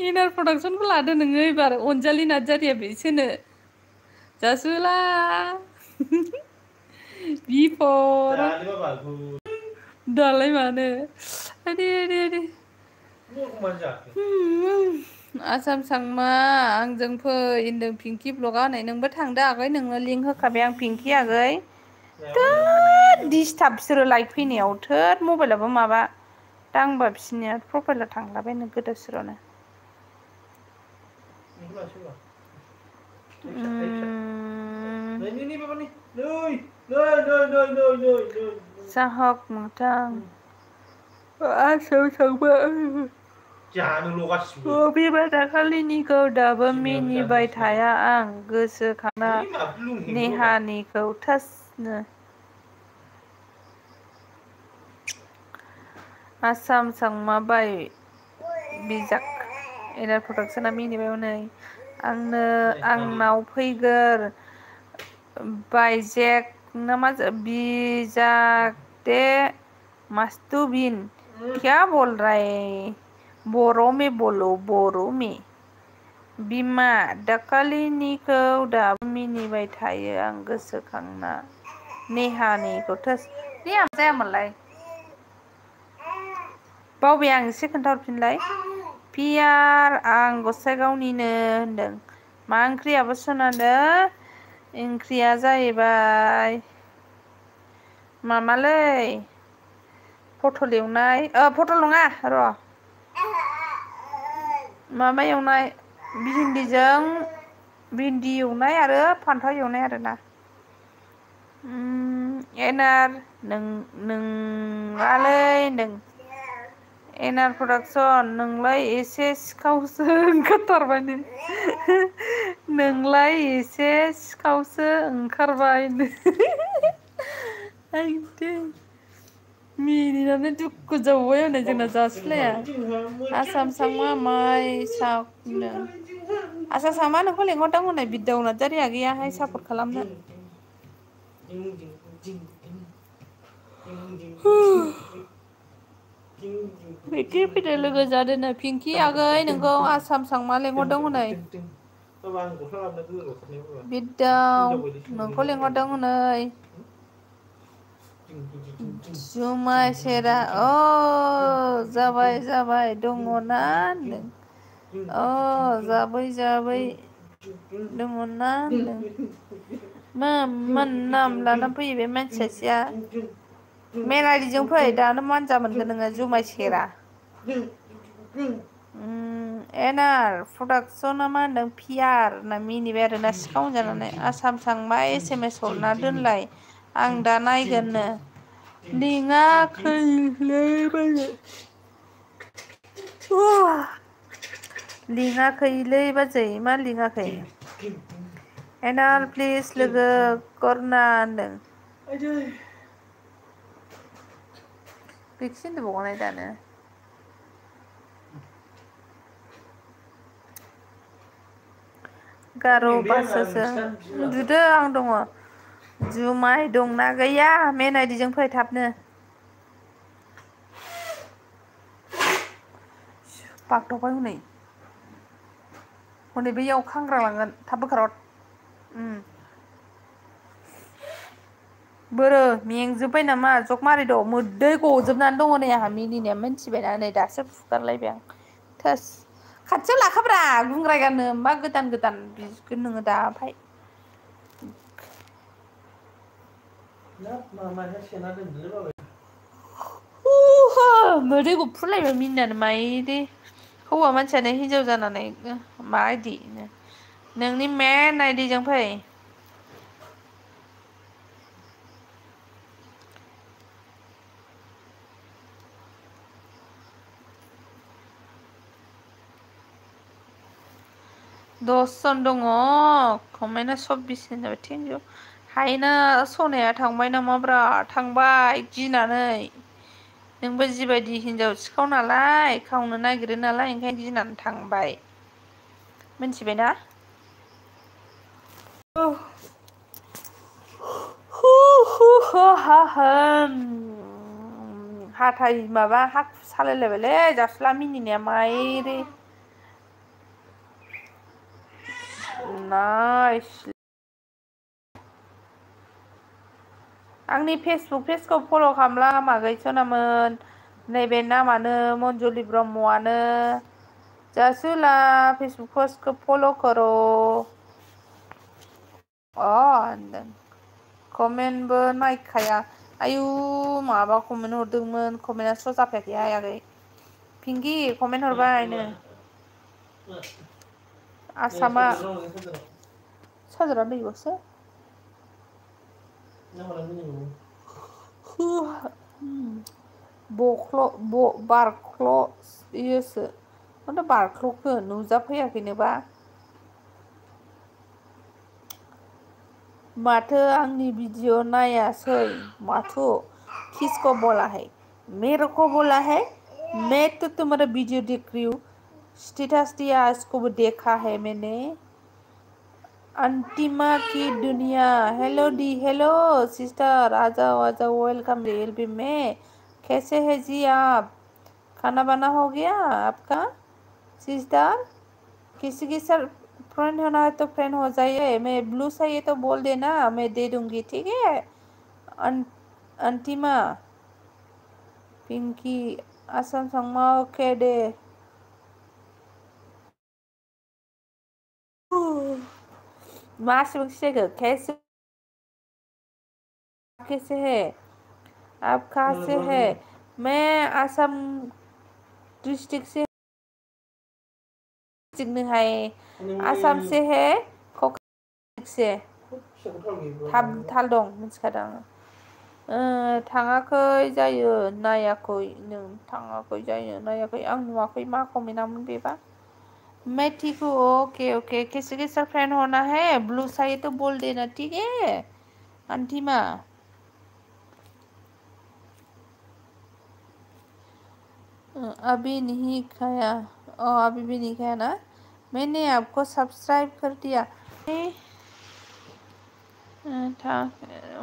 इनार प्रडाक्सनखौ लादो नोङो एबार अनजालि नार्जारिया बिसोनो जासुला बिफर दालाय मानो आसाम सांमा आंजों फै होनदों पिंकि ब्लगआ होननाय नोंबो थांदो आगै नोंनो लिंक होखाबाय आं पिंकि आगै दिसटार्ब बिसोरो लाइक फैनायाव थोद मबाइलाबो माबा दांबा बिसोरनिया प्रफाइला थांलाबायनो गोदाव सोरावनो साहक मोथां आसाम सांबा बेबा दाखालिनिखौ दाबो मिनिबाय थाया आं गोसोखांना नेहानिखौ थासनो आसाम सांमा बाय बिजाक एनार प्रडाक्सना मिनिबाय हनै आंनाव फैगोर बायजेक ना मा बिजाक दे मास्तु बिन क्या बोल रहा है बर' में बोलो बर' में बिमा दाखालिनिखौ दाबो मिनिबाय थायो आं गोसोखांना नेहानिखौ नेहा जायामोनलाय बावबाय आं एसे खोन्थाहरफिनलाय पियार आं गसाइगावनिनो होनदों मा ओंख्रि आब' सनानो ओंख्रिया जाहैबाय मामालै पटल एवनाय पटल नङा र' माबा एवनाय भिन्दि एवनाय आरो फान्थाव एवनाय आरोना एनार नोंआलै होनदों एनार प्रडाक्सन नोंलाय एसे सिखावसो ओंखारथारबाय नोंलाय एसे सिखावसो ओंखारबाय मिनिनानै दुखु जाबावबाय हनै जोंना जासुलाया आसाम सांमा माइ सावनो आसाम सांमा नोंखौ लेंहरदों हनै बिद्दा नार्जारिया गैयाहाय सापर्ट खालामनो पिंकि फैदो लोगो जादोनो पिंकि आगै नोंखौ आसाम सांमा लेंहरदों हनै बिद्दाव नोंखौ लेंहरदों हनै जुमाय सेरा जाबाय दङना होनदों जाबै दङना होनदों नाम लाना फैयो बे मानसि सासेया मेन आइडिजों फै दानो मानजा मोनगोन नोङो जुमाय सेरा एनार प्रडाक्सना मा होनदों पियार होनना मिनिबाय आरोना सिखाव होनजानानै आसाम सांबा SMS हरना दोनलाय आं दा नायगोननो लिङाखैलै बाजै मा लिङाखै एनार प्लिज लोगो करना होनदों बेखिसो होनबावनाय दानो गार' बासोसो उन्दुदो आं दङ जुमाय दंना गैया मेन आइडिजों फै थाबनो बागदावबाय हनै हनै बैयाव खांग्रा लांगोन थाब बोखारहर बोरो मेंजोब्बाय नामा जग मारि दं मोदै गजोबनानै दङ नै आंहा मिनिनाया मिन्थिबायना नै दासो फुगारलायबाय आं थोस खाथियाव लाखाब्रा गुंग्राय गाननो मा गोदान गोदान बिगोन नोङो दा ओमफ्राय मोदै गफुरलायबाय मिनिनानै माइदि हौवा मानसियानो हिनजाव जानानै मा आइदि नोंनि मेन आइडिजों फै दसजन दङ कमेन्टआ 26 जाबाय थेंक इउ हायना सनाया थांबाय नामाब्रा थांबाय गिनानै नोंबो जिबायदि हिनजाव सिखाव नालाय खावनो नागिरो नालाय ओंखायनो गिनानै थांबाय मिन्थिबायना हाथाय माबा हाखु सालायलायबायलै जासुला मिनिनाया माइरि नाइस आंनि फेसबुक पेजखौ फल' खालामला मागै सनामोन नैबे नामानो मन्जुलि ब्रह्मआनो जासुला फेसबुक पेजखौ फल' करो कमेन्टबो नायखाया आयु माबा कमेन्ट हरदोंमोन कमेन्टआ स्र' जाफायाखै आगै पिंकि कमेन्ट हरबायनो आसामा साजोरा दैबावसो बारख्ल'योसो माथो बारख्ल'खो नुजाफैयाखैनोबा माथो आंनि वीडियो नायासै माथो किसको बोला है मेरे को बोला है मैं तो तुम्हारा वीडियो देख रही हूँ स्टेटस दिया इसको भी देखा है मैंने अंतिमा की दुनिया हेलो दी हेलो सिस्टर आ जाओ वेलकम एलबी में कैसे है जी आप खाना बना हो गया आपका सिस्टर किसी की सर फ्रेंड होना है तो फ्रेंड हो जाइए मैं ब्लू चाहिए तो बोल देना मैं दे दूंगी ठीक है अंतिमा पिंकी असम संगमा ओके दे मासिक कैसे है आप कहाँ से है मैं असम डिस्ट्रिक्ट से है आसाम से है से थाल दं मिथिखादों थाङाखै जायो नायाखै नों थाङाखै जायो नायाखै आं नुवाखै मा कमेन्टआमोन बेबा मैं ठीक हूँ ओके ओके किसी के साथ फ्रेंड होना है ब्लू चाहिए तो बोल देना ठीक है अंतिमा अभी नहीं खाया अभी भी नहीं खाया ना मैंने आपको सब्सक्राइब कर दिया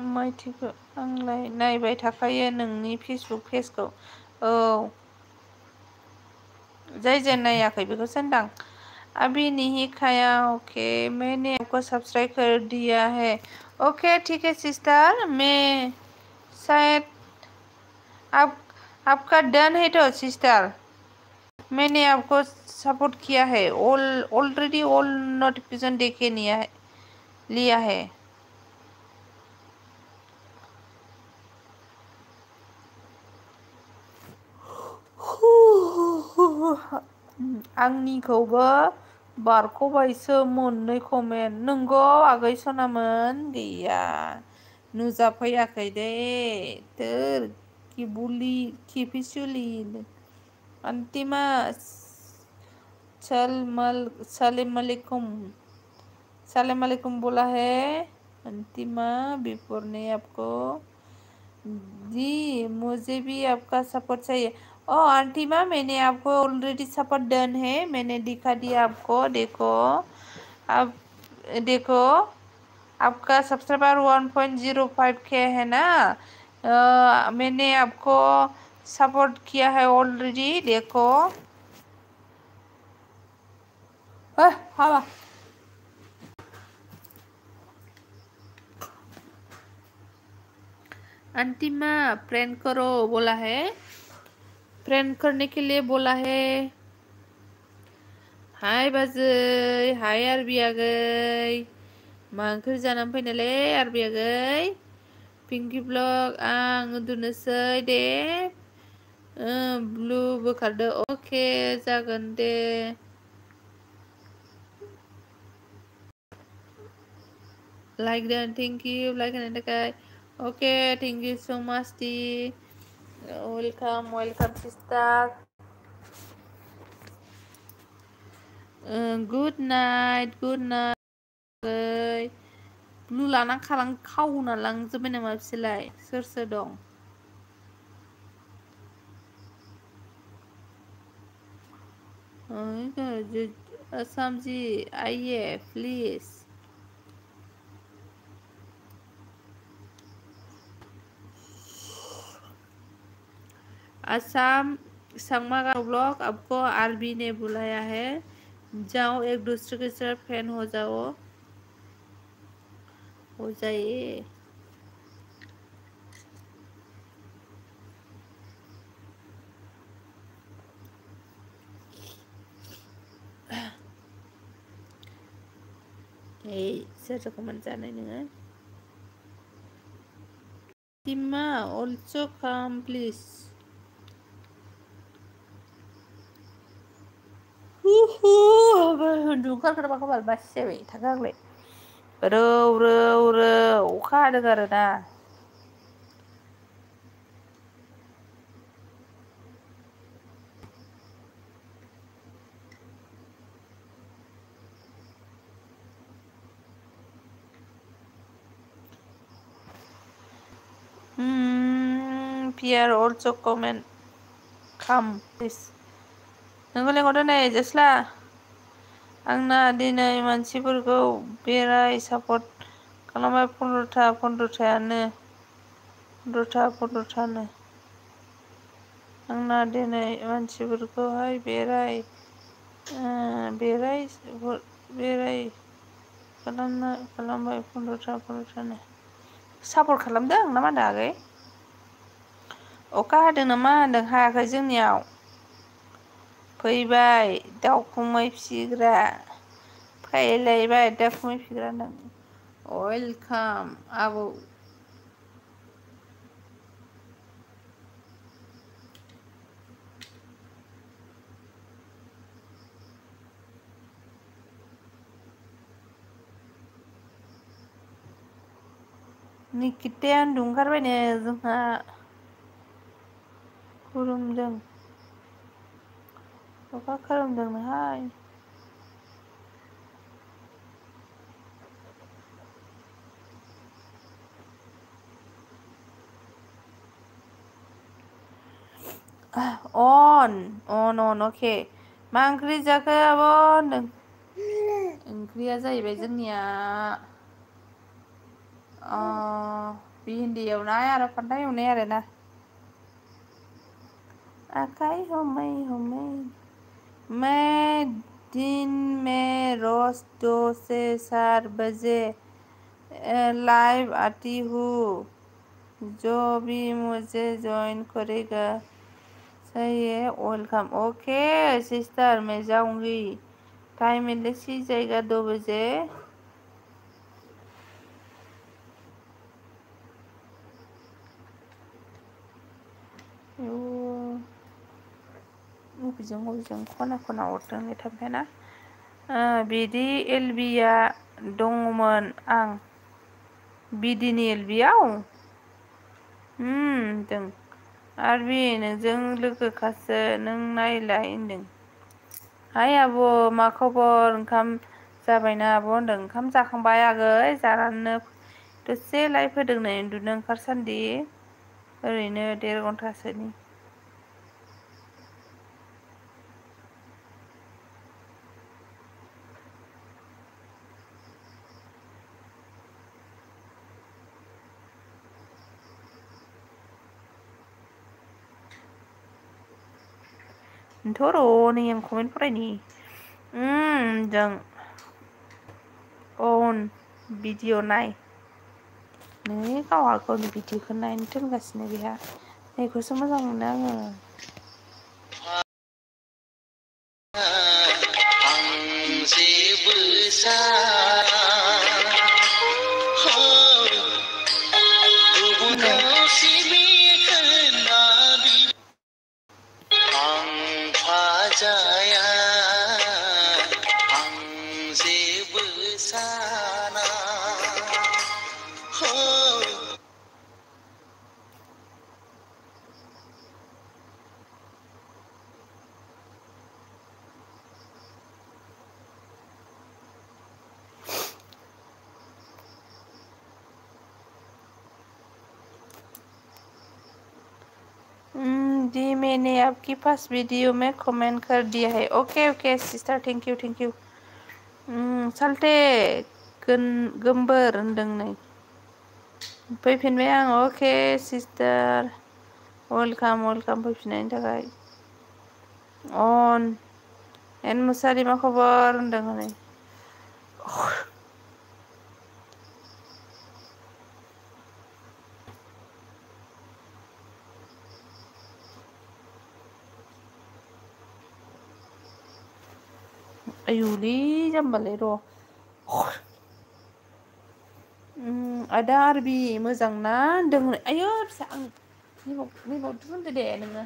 मैथिखौ आंलाय नायबाय थाखायो नोंनि फेसबुक पेजखौ औ जाय नायाखै बेखौसो होनदां अभी नहीं खाया ओके मैंने आपको सब्सक्राइब कर दिया है ओके ठीक है सिस्टर मैं शायद आपका डन है तो सिस्टर मैंने आपको सपोर्ट किया है ऑलरेडी ऑल नोटिफिकेशन देखे लिया है आंनिखौबो बारख'बायसो मोननै कमेन्ट नंगौ आगै सनामोन गैया नुजाफैयाखै दे थोर खिफिसुलि अंतिमा सलाम अलैकुम बोला है अंतिमा बिफोर ने आपको जी मुझे भी आपका सपोर्ट चाहिए अंतिमा मैंने आपको ऑलरेडी सपोर्ट डन है मैंने दिखा दिया आपको देखो अब देखो आपका सब्सक्राइबर 1.05K है ना। मैंने आपको सपोर्ट किया है ऑलरेडी, देखो। हाँ, आंटी माँ फ्रेंड करो बोला है, फ्रेंड करने के लिए बोला है। हाय बाजै, हाय आरबी आगै, मा ओंख्रि जानानै फैनायलै आरबी आगै? पिंकी ब्लग, आं उन्दुनोसै दे। ब्लु बोखारदो, अके जागोन दे। Like then, thank you like होनायनि थाखाय। Okay, thank you so much दी। Welcome welcome sister. Good night good night. Blue लाना खावना लांजोब्बाय नामा बिसोरलाय? सोर सोर दं? आसामजी आइए प्लिज। आसाम संगमा गाँव ब्लॉग, आपको आरबी ने बुलाया है, जाओ एक दूसरे के साथ फैन हो जाओ, हो जाइए। सोर कमेन्ट जानाय नोङो? टिमा अल्सो काम प्लिज। उन्दुनो ओंखारगोना माखो बाल, बासि जाबाय थाखा आंलाय। रौ रौ रौ अखा हादों आरोना। पियार अल्सो कमेन्ट काम प्लिज। नोंखौ लेंहरदो नै जेस्ला। आंना दिनै मानसिफोरखौ बेराय सापर्ट खालामबाय, 15थायानो 15थानो। आंना दिनै मानसिफोरखौहाय बेराय खालामबाय 15थानो। सापर्ट खालामदों ना मा होनदों आगै? अखा हादों नामा होनदों? हायाखै जोंनियाव। फैबाय दाउखुमै फिसिग्रा, फैलायबाय दाउखुमै फिसिग्रा होनदों। वेलकाम आबौ। निकिताया उन्दुनो ओंखारबायनो जोंहा खुलुमदों, अखा खोरोमदोंनोहाय। अन अके। मा ओंख्रि जाखो आब' होनदों? ओंख्रिया जाहैबाय जोंनिया भिन्दि एवनाय आरो फान्थाव एवनाय आरोना। आखाइ हमै हमै मैं दिन में रोज 2 से 4 बजे लाइव आती हूँ, जो भी मुझे ज्वाइन करेगा चाहिए वेलकम। ओके सिस्टर, मैं जाऊंगी, टाइम मिलने सी जाएगा 2 बजे। बबेजों खना खना अरदों थांफेना। बिदि एलबिया दङमोन आं। बिदिनि एलबियाव होनदों आरबि, नोंजों लोगोखासो, नों नायलाय होनदों। हाय आब', मा खबर? ओंखाम जाबायना आब' होनदों। ओंखाम जाखांबाय आगै, जानानैनो दसे लाइभ होदों नै उन्दुनो ओंखारसान्दि, ओरैनो 1.5 घन्टासोनि। थ'र' नै आं कमेन्ट फरायनि जों अन भिडिअ नाय नै गावहा गावनि भिडिअखौ नायनो थोनगासिनो बेहा नैखौसो मोजां मोनो आङो जी मैंने आपकी फर्स्ट वीडियो में कमेंट कर दिया है okay okay sister thank you साल्टे गोमबोर होनदों नै फैफिनबाय आं अके सिस्टार वेलकाम फैफिननायनि थाखाय अन एन मुसारि मा खबर होनदों हनै आयुलै जाम्बालाय र' आदा आरबि मोजां ना होनदों आयौ फिसा आं नैबाव दुन्दो दे नोङो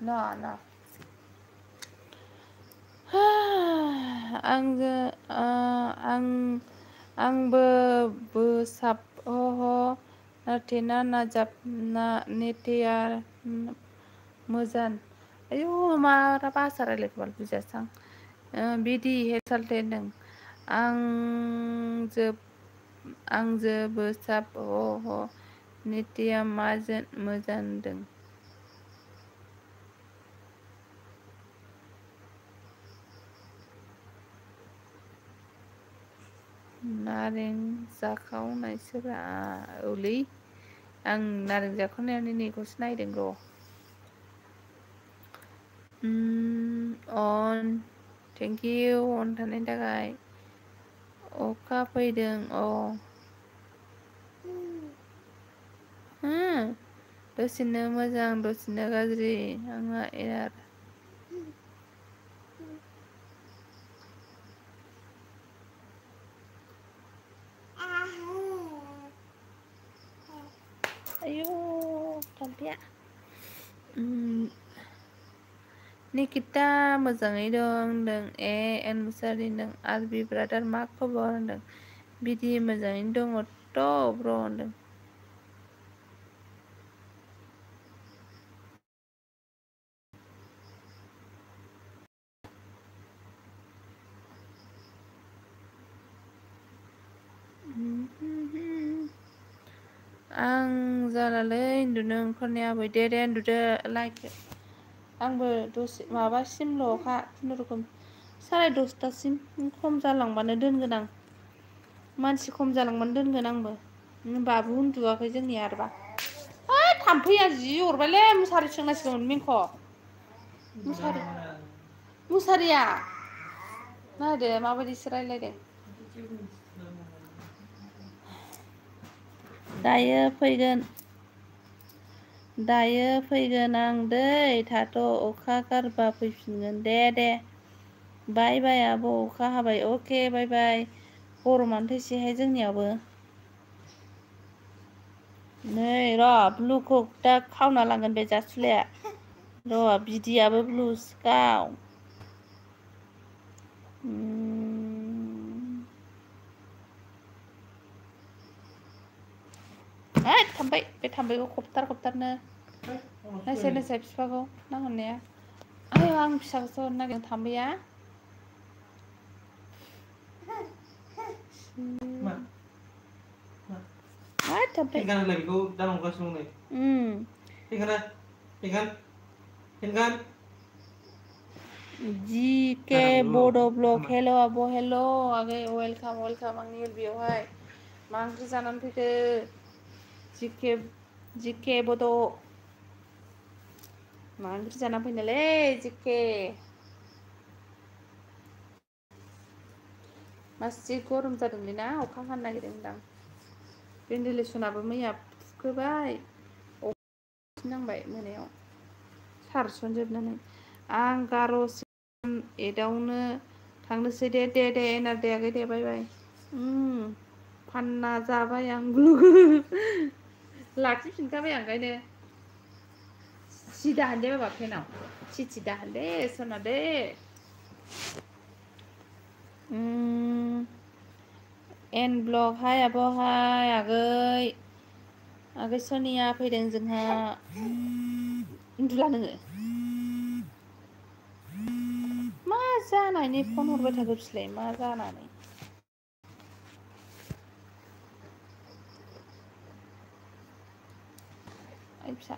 ना आंबो बोसाब नाथेना नाजाबना नेटेयार मोजां आयौ मा भाषा रायलायखोबाल बुजियासै आं बिदि हेडसालथे होनदों आंजो बोसाब नेटेया मोजां होनदों नारें जाखावनायसोरा औलै आं नारें जाखावनायानो नैखौसो नायदों र' अन थेंक इउ अन थानायनि थाखाय अखा फैदों दसेनो मोजां दसेनो गाज्रि आंहा एयार आयौ थाम्फैया निकिता मोजाङै दं होनदों एन मुसारि नों आरबि ब्रादार मा खबर होनदों बिदि मोजाङैनो दङ थ' ब्र होनदों आं जालालै उन्दुनो ओंखारनाया आबै दे उन्दुदो लाइक आंबो दसे माबासिमल'खा खुनुरुखुम 10:30 खम जालांबानो दोनगोन आं मानसि खम जालांबानो दोनगोन आंबो बाबु उन्दुवाखै जोंनिया आरोबा थाम्फैया जि अरबायलै मुसारि सोंनांसिगोन मिंख' मुसारिया नायदो माबायदिसो रायलायदों दायो फैगोन आं दै थाथ' अखा गारबा फैफिनगोन दे बाय बाय आब' अखा हाबाय अके बाय गरमानो थैसेहाय जोंनियावबो नै र' ब्लुखौ दा खावना लांगोन बे जासुलाया र' बिदियाबो ब्लु गाव थाम्फै बे थाम्फैखौ खबथारनो नायसाय बिफाखौ नाहरनाया आयौ आं फिसाखौसो हरनो नागिरदों थाम्फैया थाम्फै बेखौ दांगासिनो नै जिके बड' ब्लग हेल' आब' हेल' आगै वेलकाम आंनि बेयावहाय मा ओंख्रि जानानै फैखो जिके बड' मा ओंख्रि जाना फैनायलै जेखे मासि गरम जादोंलै ना अखा हानो नागिरदोंदां भेन्टिलेसनाबो मैया फुखोबाय अखा नांबाय मोनायाव सारसनजोबनानै आं गार'सो एदावनो थांनोसै दे एनारदे आगै दे बाय बाय फानना जाबाय आं लाखिफिनखाबाय आं ओंखायनो सि दाहान दे बाबा फेनाव सि दाहान दे सना दे एन ब्लग हाय आब' हाय आगै सनिया फैदों जोंहा उन्दुला नोङो मा जानायनि फन हरबाय थाखो बिलाय मा जानानै आइ फिसा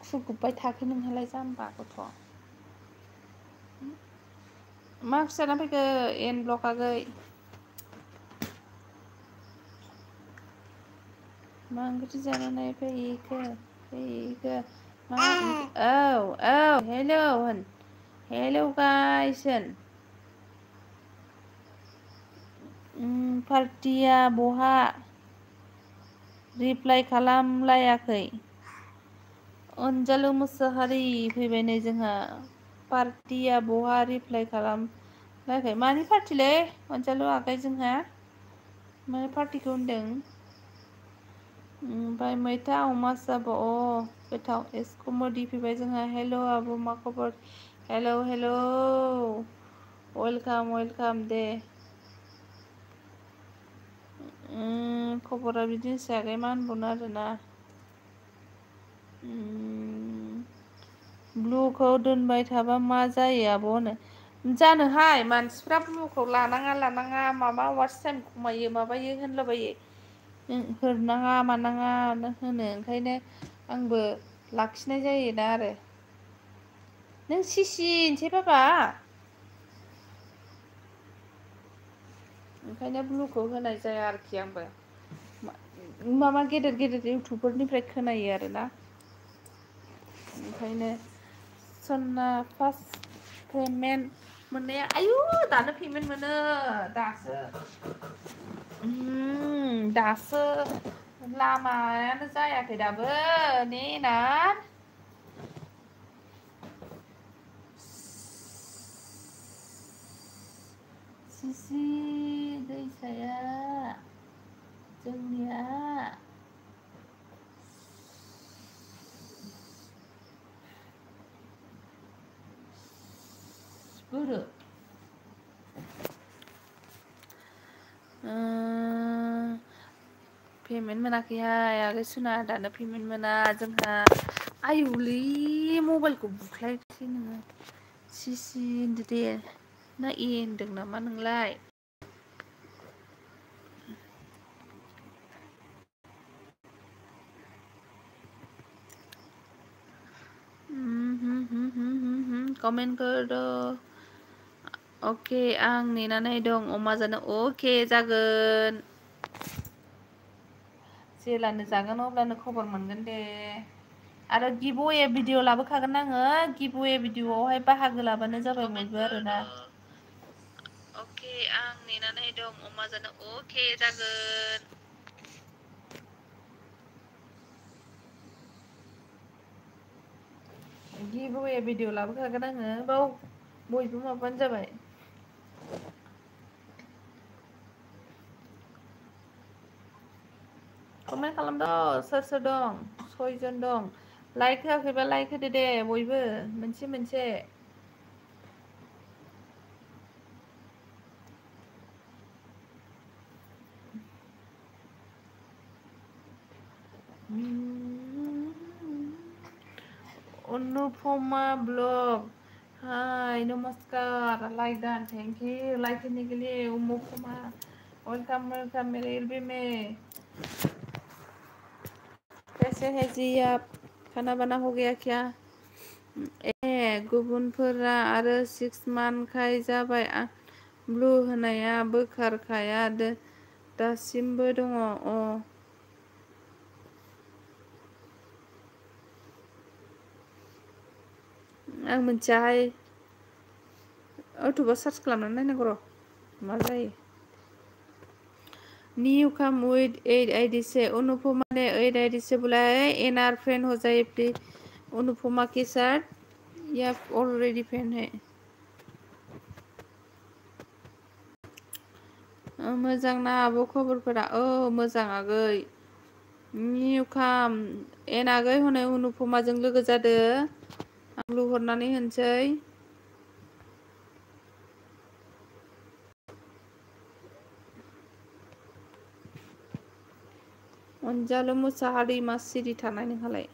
खुगुबबाय थाखो नोंहालाय जाम्बा गथ' मा ओंख्रि जाना फैखो एन ब्लक आगै मा ओंख्रि जानानै फैखो औ हेलौ होन हेलौ गाइस होन पार्टिया बहा रिप्लाइ खालामलायाखै अनजालु मुसाहारि फैबाय नै जोंहा पार्टिया बहा रिप्लाइ खालामाखै मानि पार्टिलै अनजालु आगै जोंहा माने पार्टिखौ होनदों ओमफ्राय मैथा अमा जाब गोथाव एस कमोडि फैबाय जोंहा हेल' आब' मा खबर हेल' वेलकाम दे खबरा बिदिनोसै आगै मा होनबावनो आरोना ब्लुखौ दोनबाय थाबा मा जायो आब' होनो जानोहाय मानसिफ्रा ब्लुखौ लानाङा माबा वाच टाइम खमायो माबायो होनलाबायो हरनाङा मानाङा होनो ओंखायनो आंबो लाखिनाय जायोना आरो नों सिसि बाबा ओंखायनो ब्लुखौ होनाय जाया आरोखि आंबो माबा गेदेर इउटुबफोरनिफ्राय खोनायो आरोना ओंखायनो सना फार्स्ट पेमेन्ट मोननाया आयु दानो पेमेन्ट मोनो दासो लामायानो जायाखै दाबो नेनार सिसि दैसाया जोंनिया बोरो पेमेन्ट मोनाखैहाय आगै सना दानो पेमेन्ट मोना जोंहा आयुलै मबाइलखौ बुख्लायसै नोङो सिसि होनदो दे ना ए होनदों नामा नोंलाय कमेन्ट कर अके आं नेनानै दं अमा जानो अके जागोन जेलानो जागोन अब्लानो खबर मोनगोन दे आरो गिभवे भिडिअ लाबोखागोन आङो गिभवे भिडिअआवहाय बाहागो लाबानो जाबाय बयबो आरोना अके आं नेनानै दं अमा जानो अके जागोन गिभवे भिडिअ लाबोखागोन आङो बाव बयबो माबानो जाबाय कमेन्ट खालामद' सोर दं 6 जन दं लाइक होआखैबा लाइक होदो दे बयबो मोनसे अनुपमा ब्लग हाय नमस्कार like Don thank you like करने के लिए अनुपमा वेलकम मेरे एलबी में कैसे है जी आप खाना बना हो गया क्या गुबुनफोरा आरो 6 मान्थखाय जाबाय ब्लु होनाया बोखारखाया दासिमबो दङ आं मिथियाहाय इउटुबाव सार्च खालामनानै नायनांगौ र' मा जायो न्यू कम विद 8 आईडी से अनुपमा ने 8 आईडी से बुलाया है एनआर फ्रेंड हो जाए प्लीज अनुपमा के साथ या ऑलरेडी फ्रेंड है मोजां ना आब' खबरफोरा मोजां आगै न्यू काम एन आगै हनै अनुपमाजों लोगो जादो आं लुहरनानै होनसै अनजालु मुसाहारि मा सिरि थानाय नोंहालाय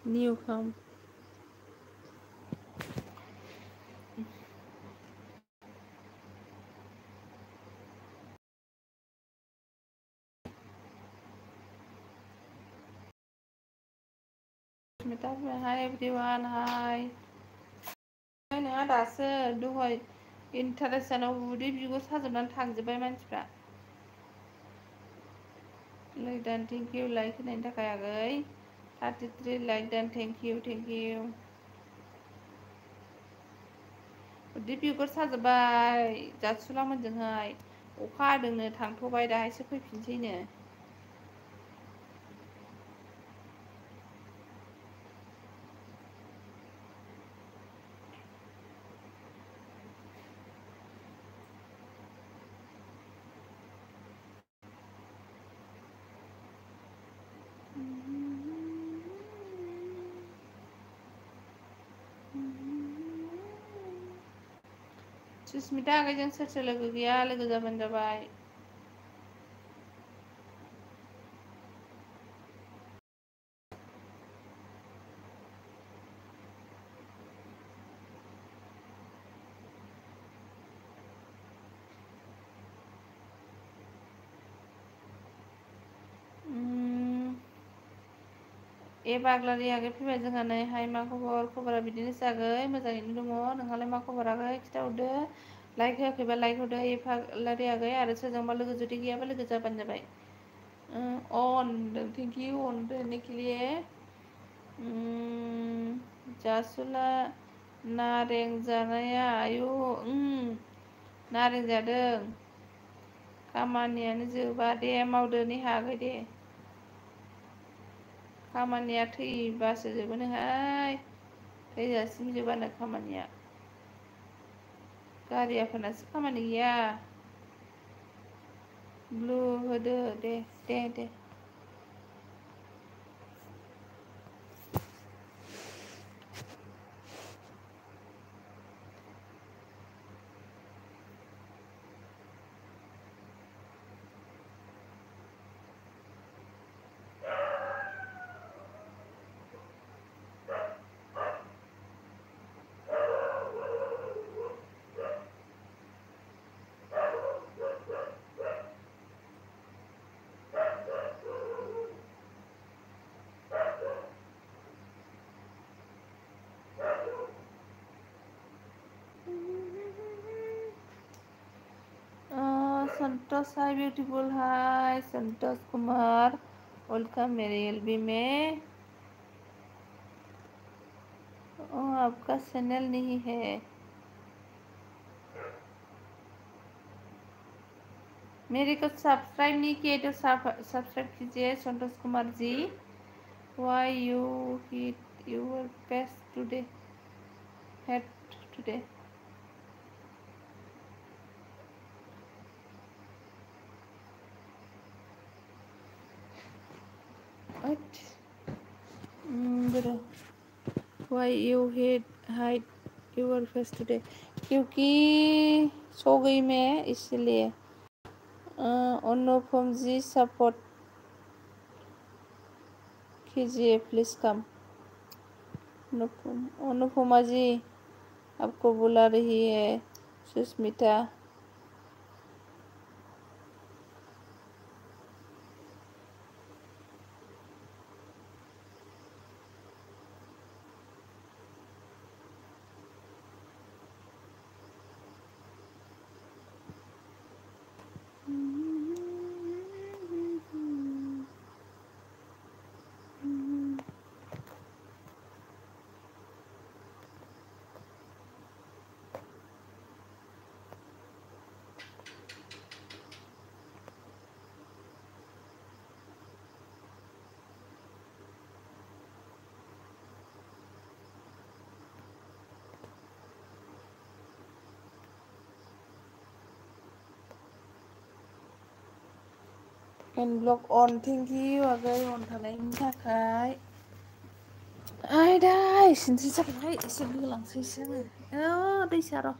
न्यू काम हाय एवरीवन हाय नोंहा दासो दहाय इन्टारेस्ट जानायाव उदै बिगुर साजोबनानै थांजोब्बाय मानसिफ्रा लाइक दान थेंक इउ लाइक होनायनि थाखाय आगै 33 लाइक दान थेंक इउ उदै बिगुर साजोब्बाय जासुलामोनजोंहाय अखा हादोंनो थांथ'बाय दाहायसो फैफिनसैनो सुस्मिता आगैजों सोर सोर लोगो गैया लोगो जाबानो जाबाय ए बाग्लारि आगै फैबाय जोंहा नै हाय मा खबर खबरा बिदिनोसै आगै मोजाङैनो दङ नोंहालाय मा खबर आगै खिथाहरदो लाइक होआखैबा लाइक हरदो ए बाग्लारि आगै आरो सोरजोंबा लोगो जुदि गैयाबा लोगो जाबानो जाबाय अन थेंक इउ अन रहने के लिए जासुला नारें जानाया आयु नारें जादों खामानियानो जोबा दे मावदो नेहा आगै दे खामानिया थैबासो जोबोनोहाय थैजासिम जोबानो खामानिया गारियाफोरनासो खामानि गैया ब्लु होदो दे संतोष हाय ब्यूटीफुल हाय संतोष कुमार वेलकम मेरे एलबी में आपका चैनल नहीं है मेरे को सब्सक्राइब नहीं किए तो सब्सक्राइब कीजिए संतोष Kumar ji why you hit your best today head today What? Why you hide your face today? क्योंकि सो गई मैं इसलिए। अनुपम जी सपोर्ट कीजिए प्लीज कम। अनुपमा जी आपको बुला रही है सुष्मिता। एन ब्लक अन थेंक इउ आगै अन थानायनि थाखाय। आयदा एसेनोसै जाबाय एसे गोलांसैसो आङो दैसा र'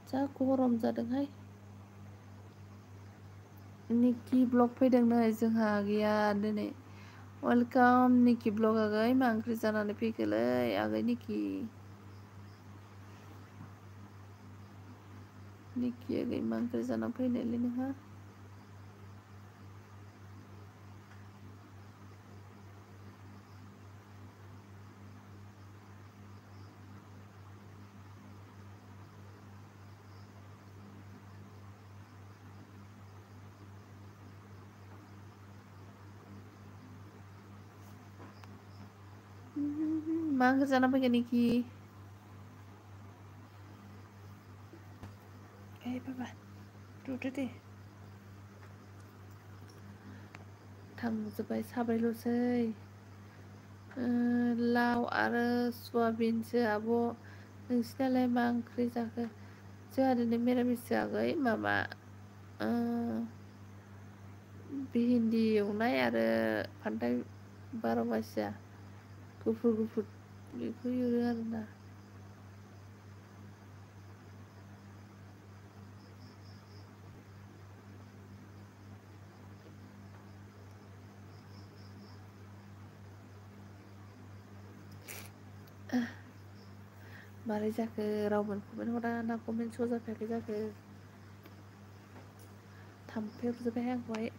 जा गरम जादोंहाय। निकि ब्लग फैदों नै जोंहा गैया दिनै। वेलकाम निकि ब्लग आगै मा ओंख्रि जानानै फैखोलै आगै निकि। निकि आगै मा ओंख्रि जाना फैनायलै नोंहा। मा ओंख्रि जाना फैखो निकि। बाबा रुदो दे। थांजोब्बाय साब्रैल'सै। लाव आरो सयाबिनसो आब'। नोंसिनालाय मा ओंख्रि जाखो। जोंहा दिनै मिरामिस आगै माबा भिन्दि एवनाय आरो फान्थाव बार' मासिया गुफुर गुफुर बेखौ एवदों आरोना। मारै जाखो रावबो कमेन्ट हरा ना कमेन्ट श' जाफैयाखै जाखो। थाम्फै अरजोब्बायहाय आंखौहाय।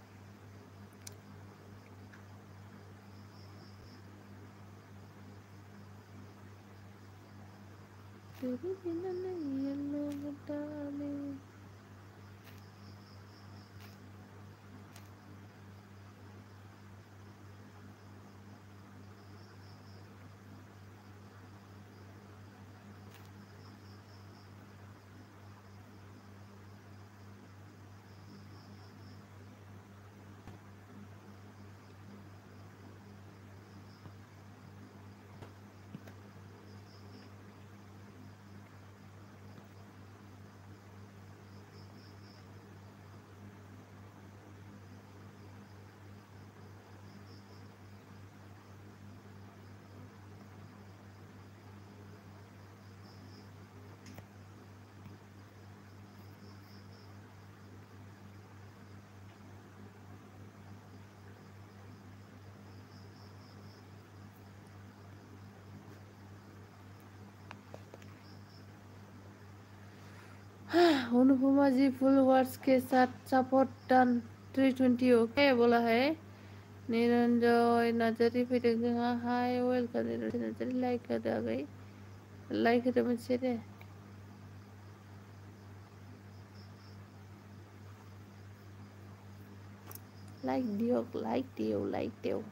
अनुपमा जी फुल वर्ड्स के साथ सपोर्ट डन 320 ओके बोला है। निरंजय नार्जारी फैदों जोंहा हाय वेलकाम निरंजय नार्जारी लाइक होदो आगै लाइक होदो मोनसे दे। लाइक दियो लाइक दियो।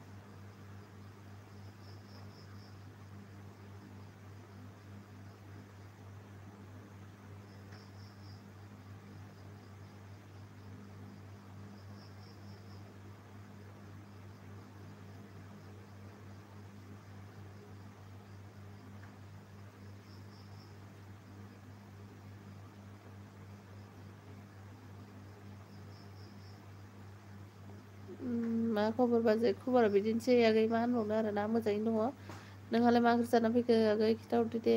मा खबर बाजै खबरा बिदिनोसै आगै मा होनबावनो आरोना मोजाङैनो दङ। नोंहालाय मा ओंख्रि जाना फैखो आगै खिथाहरदो दे।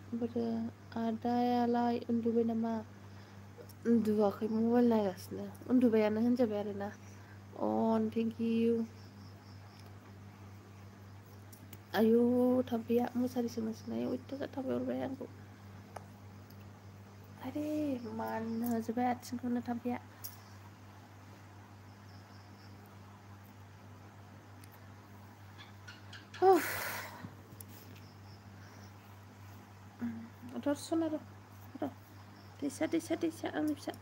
ओमफ्राय आदायालाय उन्दुबाय नामा? उन्दुवाखै मबाइल नायगासिनो उन्दुबायानो होनजाबाय आरोना। अन थेंक इउ। आयु थाम्फैया मुसारि सोंगासिनो आयु अयथासार थाम्फै अरबाय आंखौ। आरे मानहोजोब्बाय आथिंखौनो थाम्फैया। र' सना र' दैसा आंनि फिसा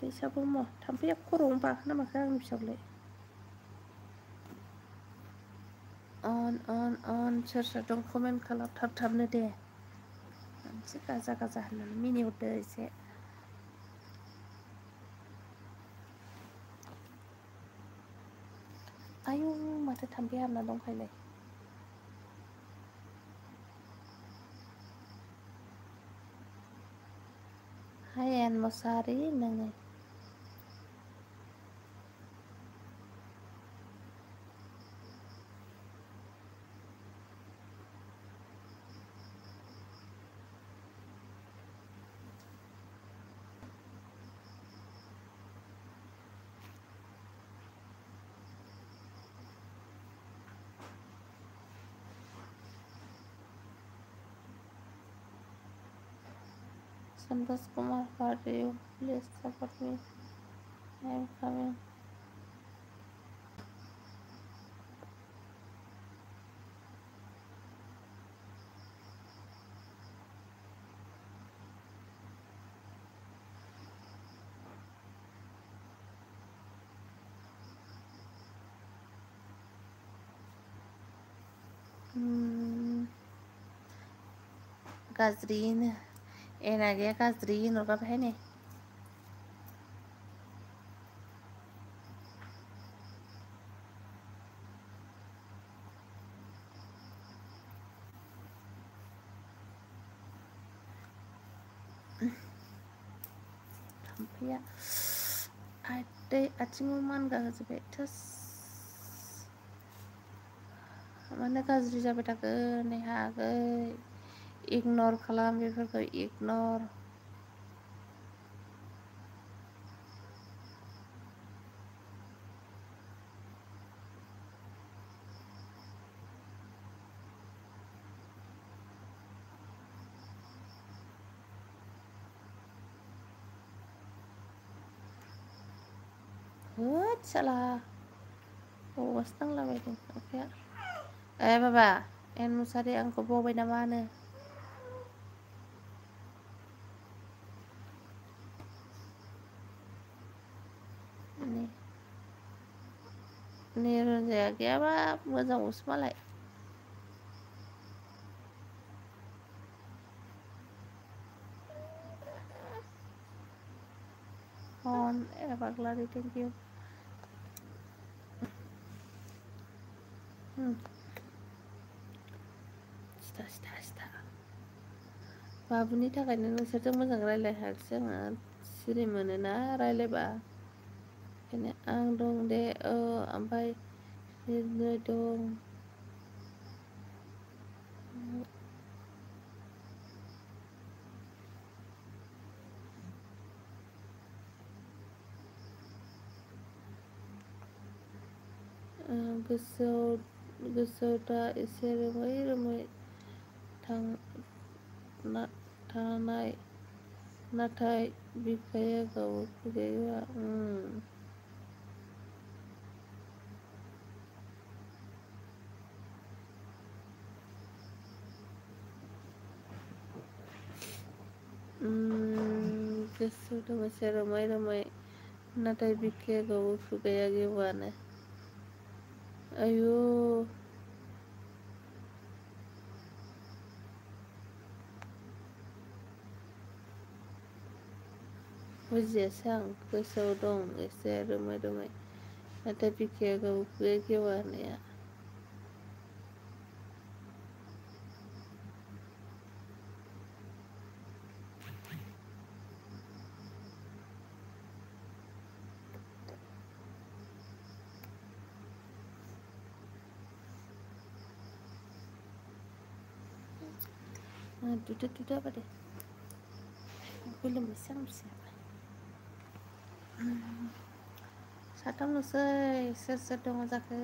दैसा ब्रह्म थाम्फैया खर'आवनो बाखोना माखो आंनि फिसाखौलाय। अन सोर सोर दं कमेन्ट खालाम थाबनो दे। मोनसे गाजा होननानै मिनिहरदो एसे। आयु माथो थाम्फै हाबना दंखायोलाय। हायेन मुसाहारि नोङो। Santosh Kumar, how are you? Please support me. I am coming. गाज्रिनो एना गैया गाज्रि होनहरगारबायहाय नै। थाम्फैया आदै आथिङाव मानगाहोजोब्बाय थोस। मानो गाज्रि जाबाय थाखो नेहा आगै। इगनर खालाम बेफोरखौ इगनर। होद साला बबावबासो नांलाबायदों अखाया। ए बाबा एन मुसारि आंखौ बावबाय नामा होनो। निरन्जया गैयाबा मोजांबावसो मालाय। अन ए बाग्लारि थेंक इउ। सिथा बाबुनि थाखायनो नोंसोरजों मोजां रायज्लायनो हायाखिसै आङो सिरि मोनोना रायज्लायबा। बेखायनो आं दं दे ओमफ्राय बिदिनो दं। गोसोआव दा एसे रोमै थानाय नाथाय बिखाया गावो खुगाया गोसो दङ एसे रोमै रोमै नाथाय बिखायाव खुगाया गेवानो आयु बुजियासै आं गोसोआव दं एसे रोमै रोमै नाथाय बिखाया गाव खुगाया गेवा होननाया दुदा apa deh belum bisa साथामल'सै सोर सोर दङ जाखो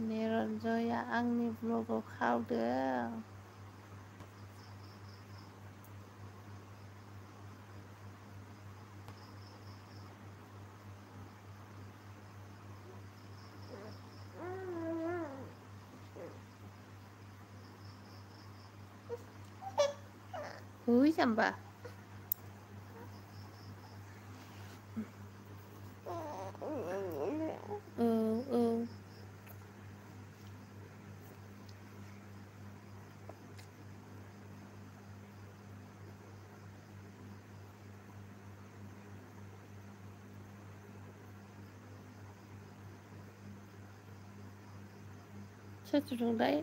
निरन्जया आंनि ब्लगाव खावदों हुई जाम्बा सोर दंलाय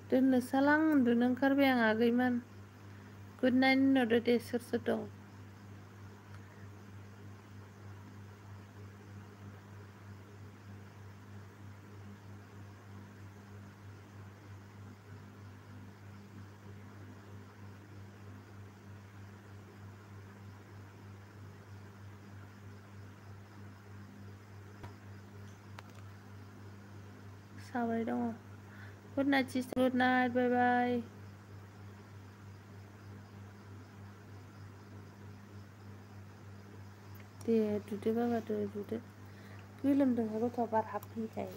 दोननोसालां उन्दुनो ओंखारबाय आं आगैमोन गुड नाइट होनहरदो दे सोर दं साबाय दङ good night sister good night bye bye दे दुदो बाबा दुदो गोलोमदोंहाय गथ'आ बार हाबफैखाय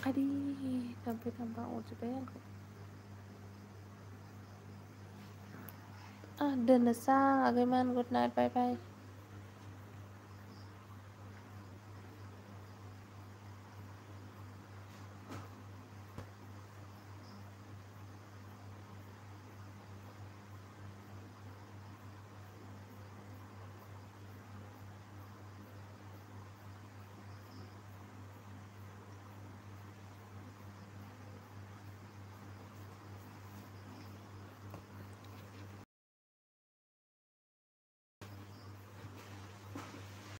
आदि थाम्फै थाम्फा अरजोब्बाय आंखौ दोननोसां आगैमोन गुड नाइट बाय बाय